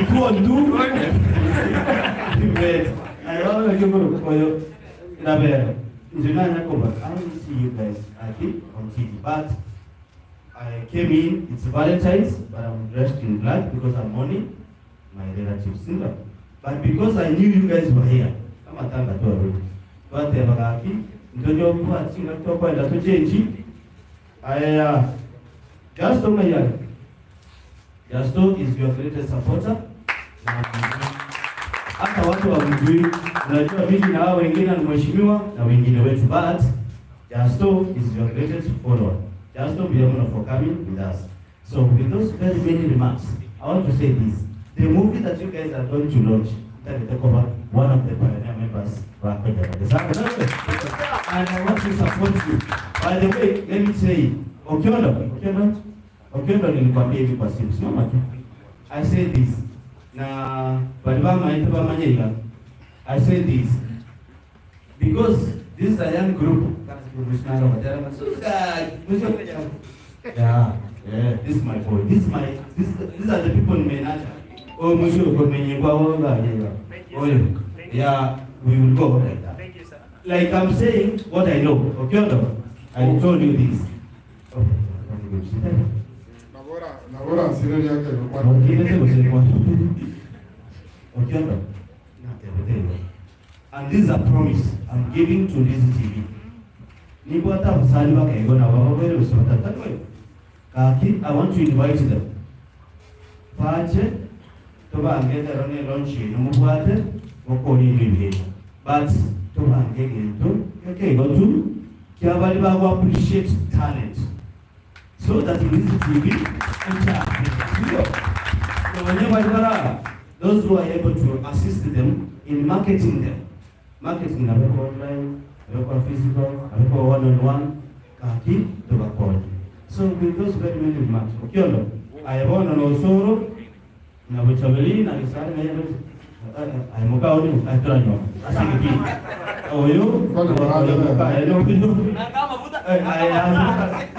two on two, bet. Aye bono naki okorokwa oyo Rabera. Inche nanya koba, I didn't see you guys aki on TV, but I came in, it's Valentine's, but I'm dressed in black because I'm mourning my relatives, sindio? But because I knew you guys were here, amatanga twarure. Twateba gaki, ntonya okwa chingaki tokoenda tochenchi, aya Justo ng'ai are? Justo is your greatest supporter. Na hata watu hawamjui. Unajua mimi na hao wengine ni mheshimiwa na wengine wetu, but Justo is your greatest follower. Justo, we are for coming with us. So with those very many remarks, I want to say this. The movie that you guys are going to launch, that will take over one of the pioneer members, and I want to support you. By the way, let me say, Okiondo, Okiondo, Okiondo nilikwambia hivi kwa simu, simama tu. I say this. Na bali bamaite bamanyeiga. I say this because this is a young group. Yeah, yeah, this is my boy. This is my this these are the people in Menacha. Oh, monsieur, Oh, yeah, we will go like that. Thank you, sir. Like I'm saying what I know. Okiondo, I told you this. Nabora asire yake Okiondo. And this is a promise I'm giving to this TV. Nibwata abasani bakaigona bababere usibatatwe. Kaki, I want to invite them. Pache tubange lero ne launch numubwate okoli ibintu. But tubange gento kekeigo tu kyabali bago appreciate talent. So that in this TV ndio wenyewe walibara those who are able to assist them in marketing them. Marketing abeko online, abeko physical, abeko one on one, kaki tubakonya. So with those very many remarks, Okiondo, ayabona no osoro na buchabeli na isari na yendo ayimuka oni ayitora asigiki oyo oyo ayo bino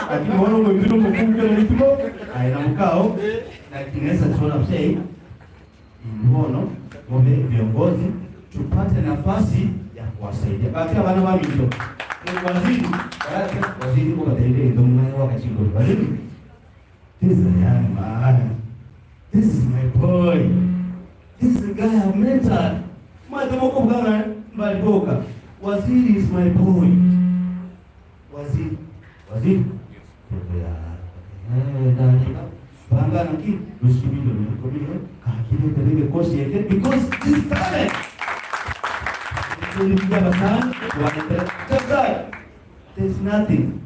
akimona mwingine mkunge na mtumo ayina mukao na kinesa tuona msei mbono ngombe viongozi tupate nafasi ya kuwasaidia bakia bana ba mito waziri waziri kwa badele ndo mwana wakachingo waziri. This is a young man. This is my boy. This is the guy I've mentored. Mwatemoko bwana mbaliboka. Waziri is my boy. Waziri. Waziri. Banga naki lushibilo niko kakile terege kosi yake because this talent. There's nothing.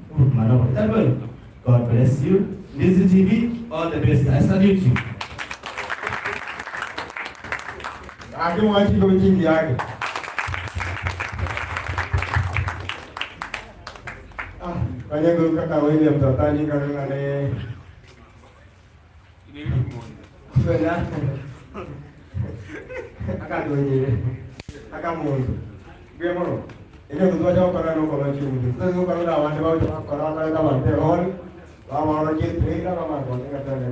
God bless you. Lizzy TV, all the best. I salute you. Akimwachi kwa yake. Ah, kanyengo kaka William tatani kaka ne. Kwenya. Akadonyere. Akamuntu. Gwe mono. Eke tutwacha okora no kora chimundu. Sasa okora na wande bawo kora kora ka wande hall. Ba maro ke trailer ba maro ke tane.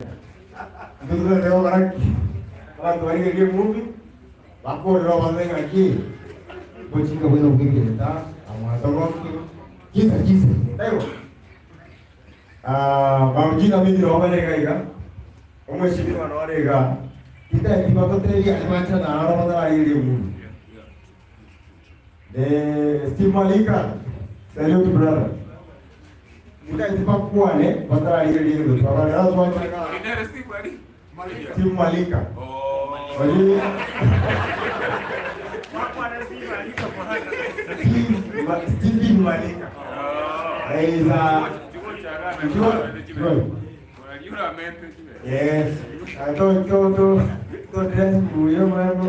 Tutwa leo kora kora twari ke movie. Bako ro wande ngaki. Bochinga bwino bwingeta. Amatogo kisa kisa. Tayo. Ah, bamjina mimi ro bane gaiga. Omweshimiwa no arega. Kita ekibakoteria imacha na aro madara ile movie. Steve Malika, salute brother. Nitaitipakuane batara ile ile ndo twabale that's why Steve Malika. Wali Steve Malika. Is a Yes. I thought to to to dress buyo mano.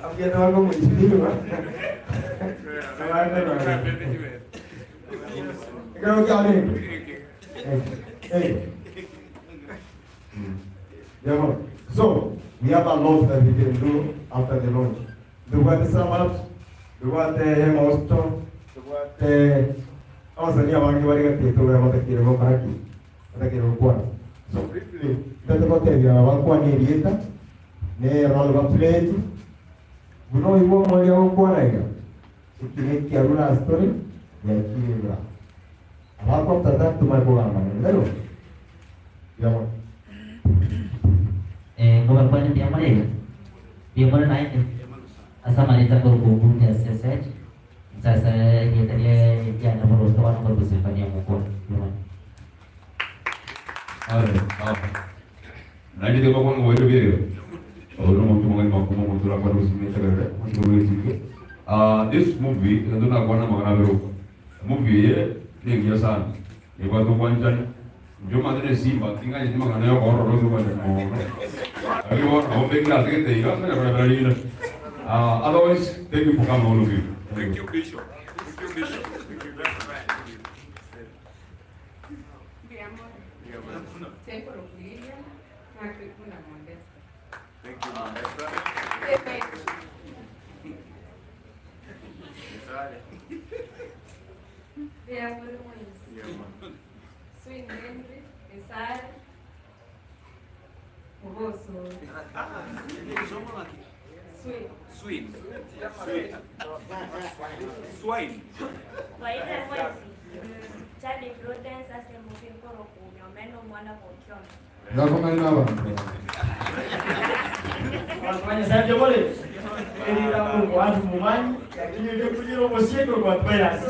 Haciendo algo muy chido. Creo que hable. Hey. Yeah. So, we have a lot that we can do after the launch. The sum ups, the what the hosto, the what the abasanii abange bari gatete bari batakire bo karaki. Otakire gokwana. So briefly, ntete gotebia aba bankwanie erieta, ne role baplayeti, buna oigwe omoerio agokwana iga, ekina ekiarure ase tore, giachire igoro. Abakwa tata tumanye kogamba nere, tari bo? Mbuya mono. Eh, ngobakwane mbuya more iga? Mbuya more naende? Ase amarieta nkorokwa Ombunge ase SH, inche ase erieta ria riane boroso bono nkorokwa Zephania Mokua. Mbuya mono. Aye, ah. Naende tiga bakwane ngobaire biayo. Oyo nomonto omong'aini makuma omonto orakwane gose netegerere, omonto orwetike. Ah, this movie, egento ndakwane amang'ana abere oka. Movie eye nengiya sana, ebwate obwanchani. Inche omanyete ne simba, ting'anyeti amang'ana ya okoorora ase obwanchani mono. Lakini bono nabo mbekire ase gete iga, ntanya korebera rinde. Ah, otherwise, thank you for coming all of you. Thank you. Bishop. Thank you, Bishop. Thank you. Mbuya mono. Temple of Lilian, Nakikunda Modesta. Thank you, Modesta. Mbuya mono mwensi. Swin Henry, Esare, Oboso. Swin. Swin. Swin. Swine. Waite mwensi. Charlie Prudence ase movie nkorokunya omena omwana bw'Okiondo. Yakong'aina abanto. Wanyasaje bole. Erira Mungu watu mumanyi lakini ile kujira omusieko kwa prayers.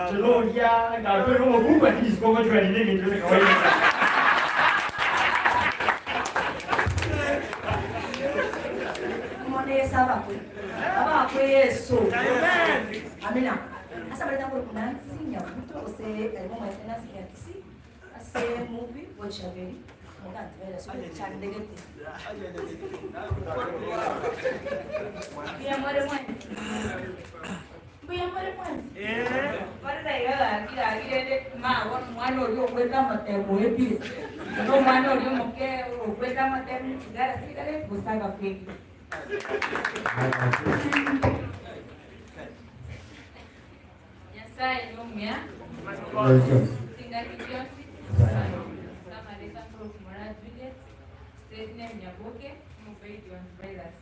Tuloria ngapero Mungu lakini sikoko tu alinenge ndio kawaida. Omwana Yesu abakwe. Abakwe Yesu. Amina. Asa baleta kuri kunansi nyabuto ose elmo mwete nasi yakisi ase movie bochaberi mugantwera so chandegete. Mbuya more mwensi. Mbuya more mwensi. Barira iga gakira agirende mago omwana oria okweta amatemo epire. No omwana oria omoke okweta amatemo sigara sigara gusaga fegi. Nyasaye nomuya. Tingaki chionsi. Samarita Prof. Mora Juliet. State name Nyaboke. Mubeidi on virus.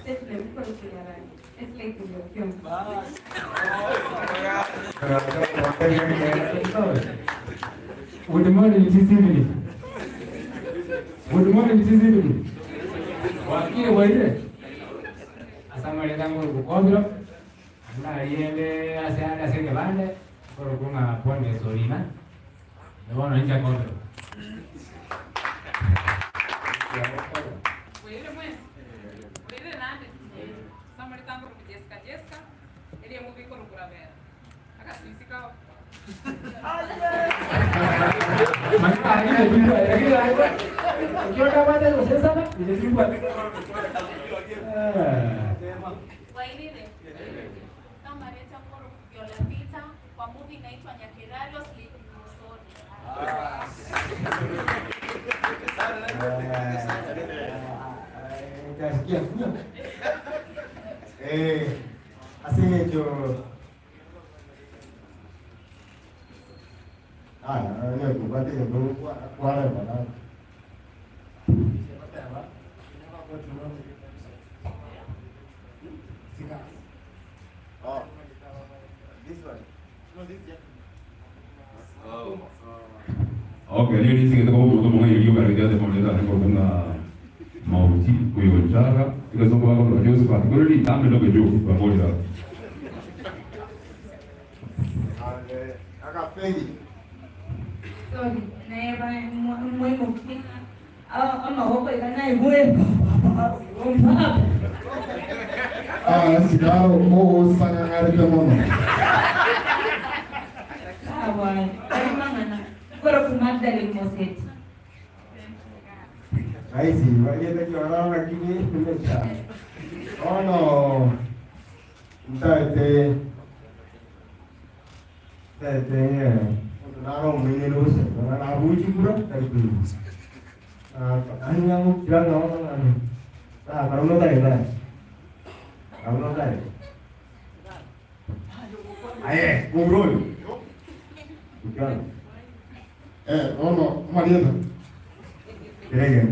State name Good morning this evening. Good morning this evening. Wakire bwaire. Asamare tango gukobiro. Ndariende ase ande ase kebande korokunga ponde solina. Bono inja kobiro. Bwaire mwensi. Bwaire nande. Samari tango Jessica Jessica. Eria movie korukurabera. Akasisi kao. Wairire. Samareta Nkoro Viola Peter kwa movie inaitwa Nyakerario Sleeping Mosori. Utasikia sio? Eh, asenyecho Aya, leo tupate ndio kwa wale bana. Oh, this one. No, this gentleman. Okay, leo nisigete kwa omonto omong'aini erio okarete ase emoneta ase korokwa ng'a Mauti oyochaka egesongo bakorokwa Josephat kore ritambe ndoke Jo bakorire aba. Akafeli. Sorry, naye mwemoki amaboko iga naigwe Ah, sigaro ogosang'ang'arete mono. Sawa, karimang'ana koroku Magdalene Moseti. Raisi, walienda kiorao lakini nimecha. Ono ntaete ntaete naro mwine lose na nabuchi kura taitu. Aye, kumroli. Ukana. Eh, ono Marieta. Kirege.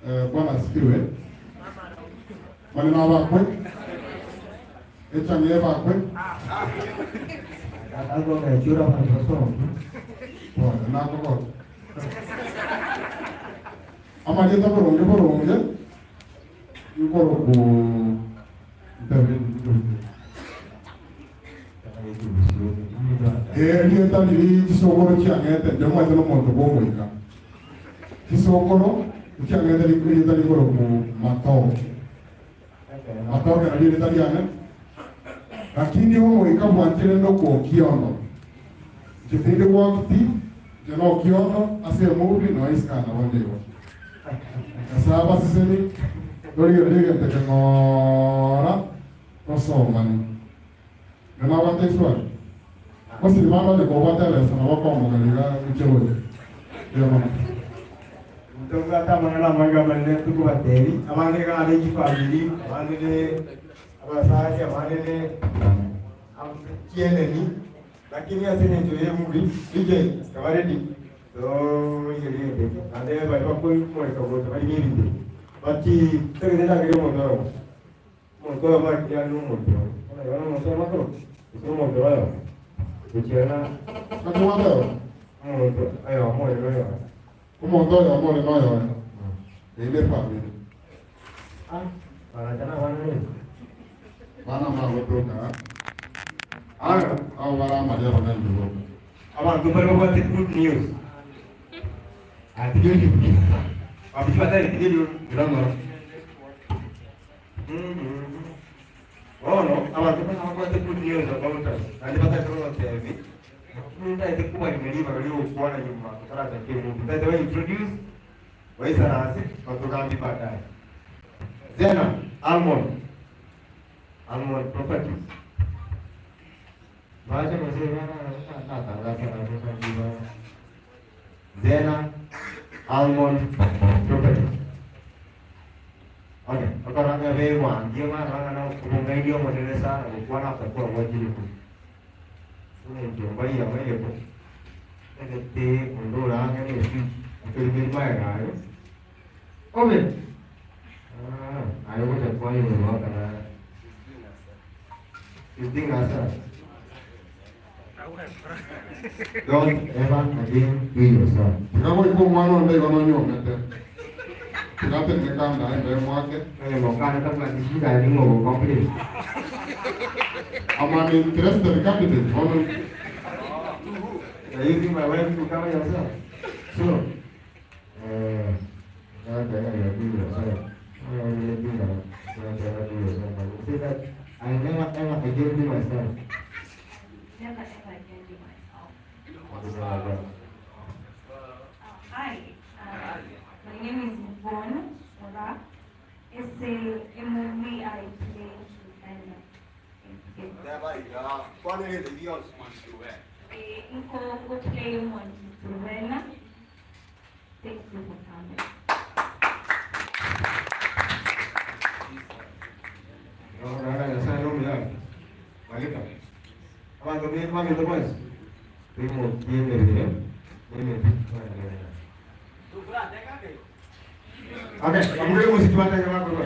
Eh, Bwana asifiwe. Maneno abakwe. Echangie bakwe. Algo que chura para nosotros. Pole, nako Amarieta boronge boronge. Nkoro ku Eh, rieta riri chisokoro chiang'ete ndio mwete nomonto bwomoika chisokoro chiang'ete rieta rikoro ku matoke matoke nario rieta riane lakini omoika bwanchire nokwo okiondo nchitindi gwokiti nche na okiondo ase emubi noisikana bonde igo nyasaye abaseseni torigere rigente keng'ora tosomani nonabwate iswali osiri bambaje kobwatelesa nabo komogeriga ikibuya yamama Mtongata manana manga manene tuko bateri abande ga ale family abande ne abasaje abande ne kieneni lakini asene njo ye movie DJ kabaredi so yele ande bari bakoi mo ka go bari ngirinde bati tegede da gere mo no mo to ma ya no mo to ona yo no mo ma to so mo to ayo kuchiana Nakuwateo mo to ayo mo yo omonto oyo omore noyo inde family ah para tana wana bana magotoka abo baramaria banenjugo abantu bari babate good news atigeli abiki batari tigeli irangora ono abantu bari babate good news about us and batari babate hivi ndaite kuba nimeliva waliokuona nyuma kutaraza kimu ndaite wa introduce waisa nasi watugambi baadaye Zena Almond Almond Properties Baada mzee bana natangaza na sasa Zena Almond Properties Okay, okoranga be wangie mara na kubunga modele sana kukuwa na kwa kwa ajili ku. Ndio ya mwe ko. Ete ondora ngene si akeli be ma ga yo. Obe. Ah, ayo ko kwa hiyo ndo kana. Is doing asa. Don't ever again do yourself. Tigago iko mwana onde igo nonyomete tigatenekanda ende mwake Eh, mokana tabla tishika ni ngo complete. I'm an interested candidate. Ono You're using my wife to cover yourself. So, say that I never ever again do myself. Never ever again do myself. What is that about? Hi, my name is Yvonne Ora. It's a movie I play Uganda. Thank you. Nko go play one Rowena. Thank you for coming. No, no, no, no, no, no, Malika. Abantu be mami the boys. Primo, tiene bien. Tiene. Okay, amure muziki bata jamaa kwa.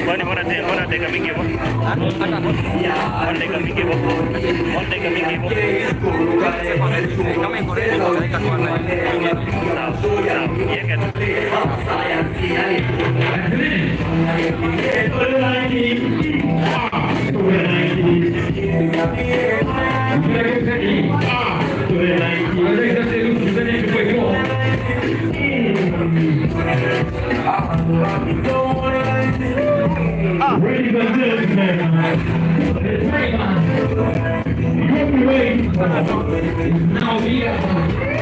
Kwani mbona mbona dakika mingi hivyo? Mbona dakika mingi hivyo? Mbona dakika mingi hivyo? Sawa, sawa. Yeke tu. Ladies and gentlemen, the timer you've been waiting for is now here.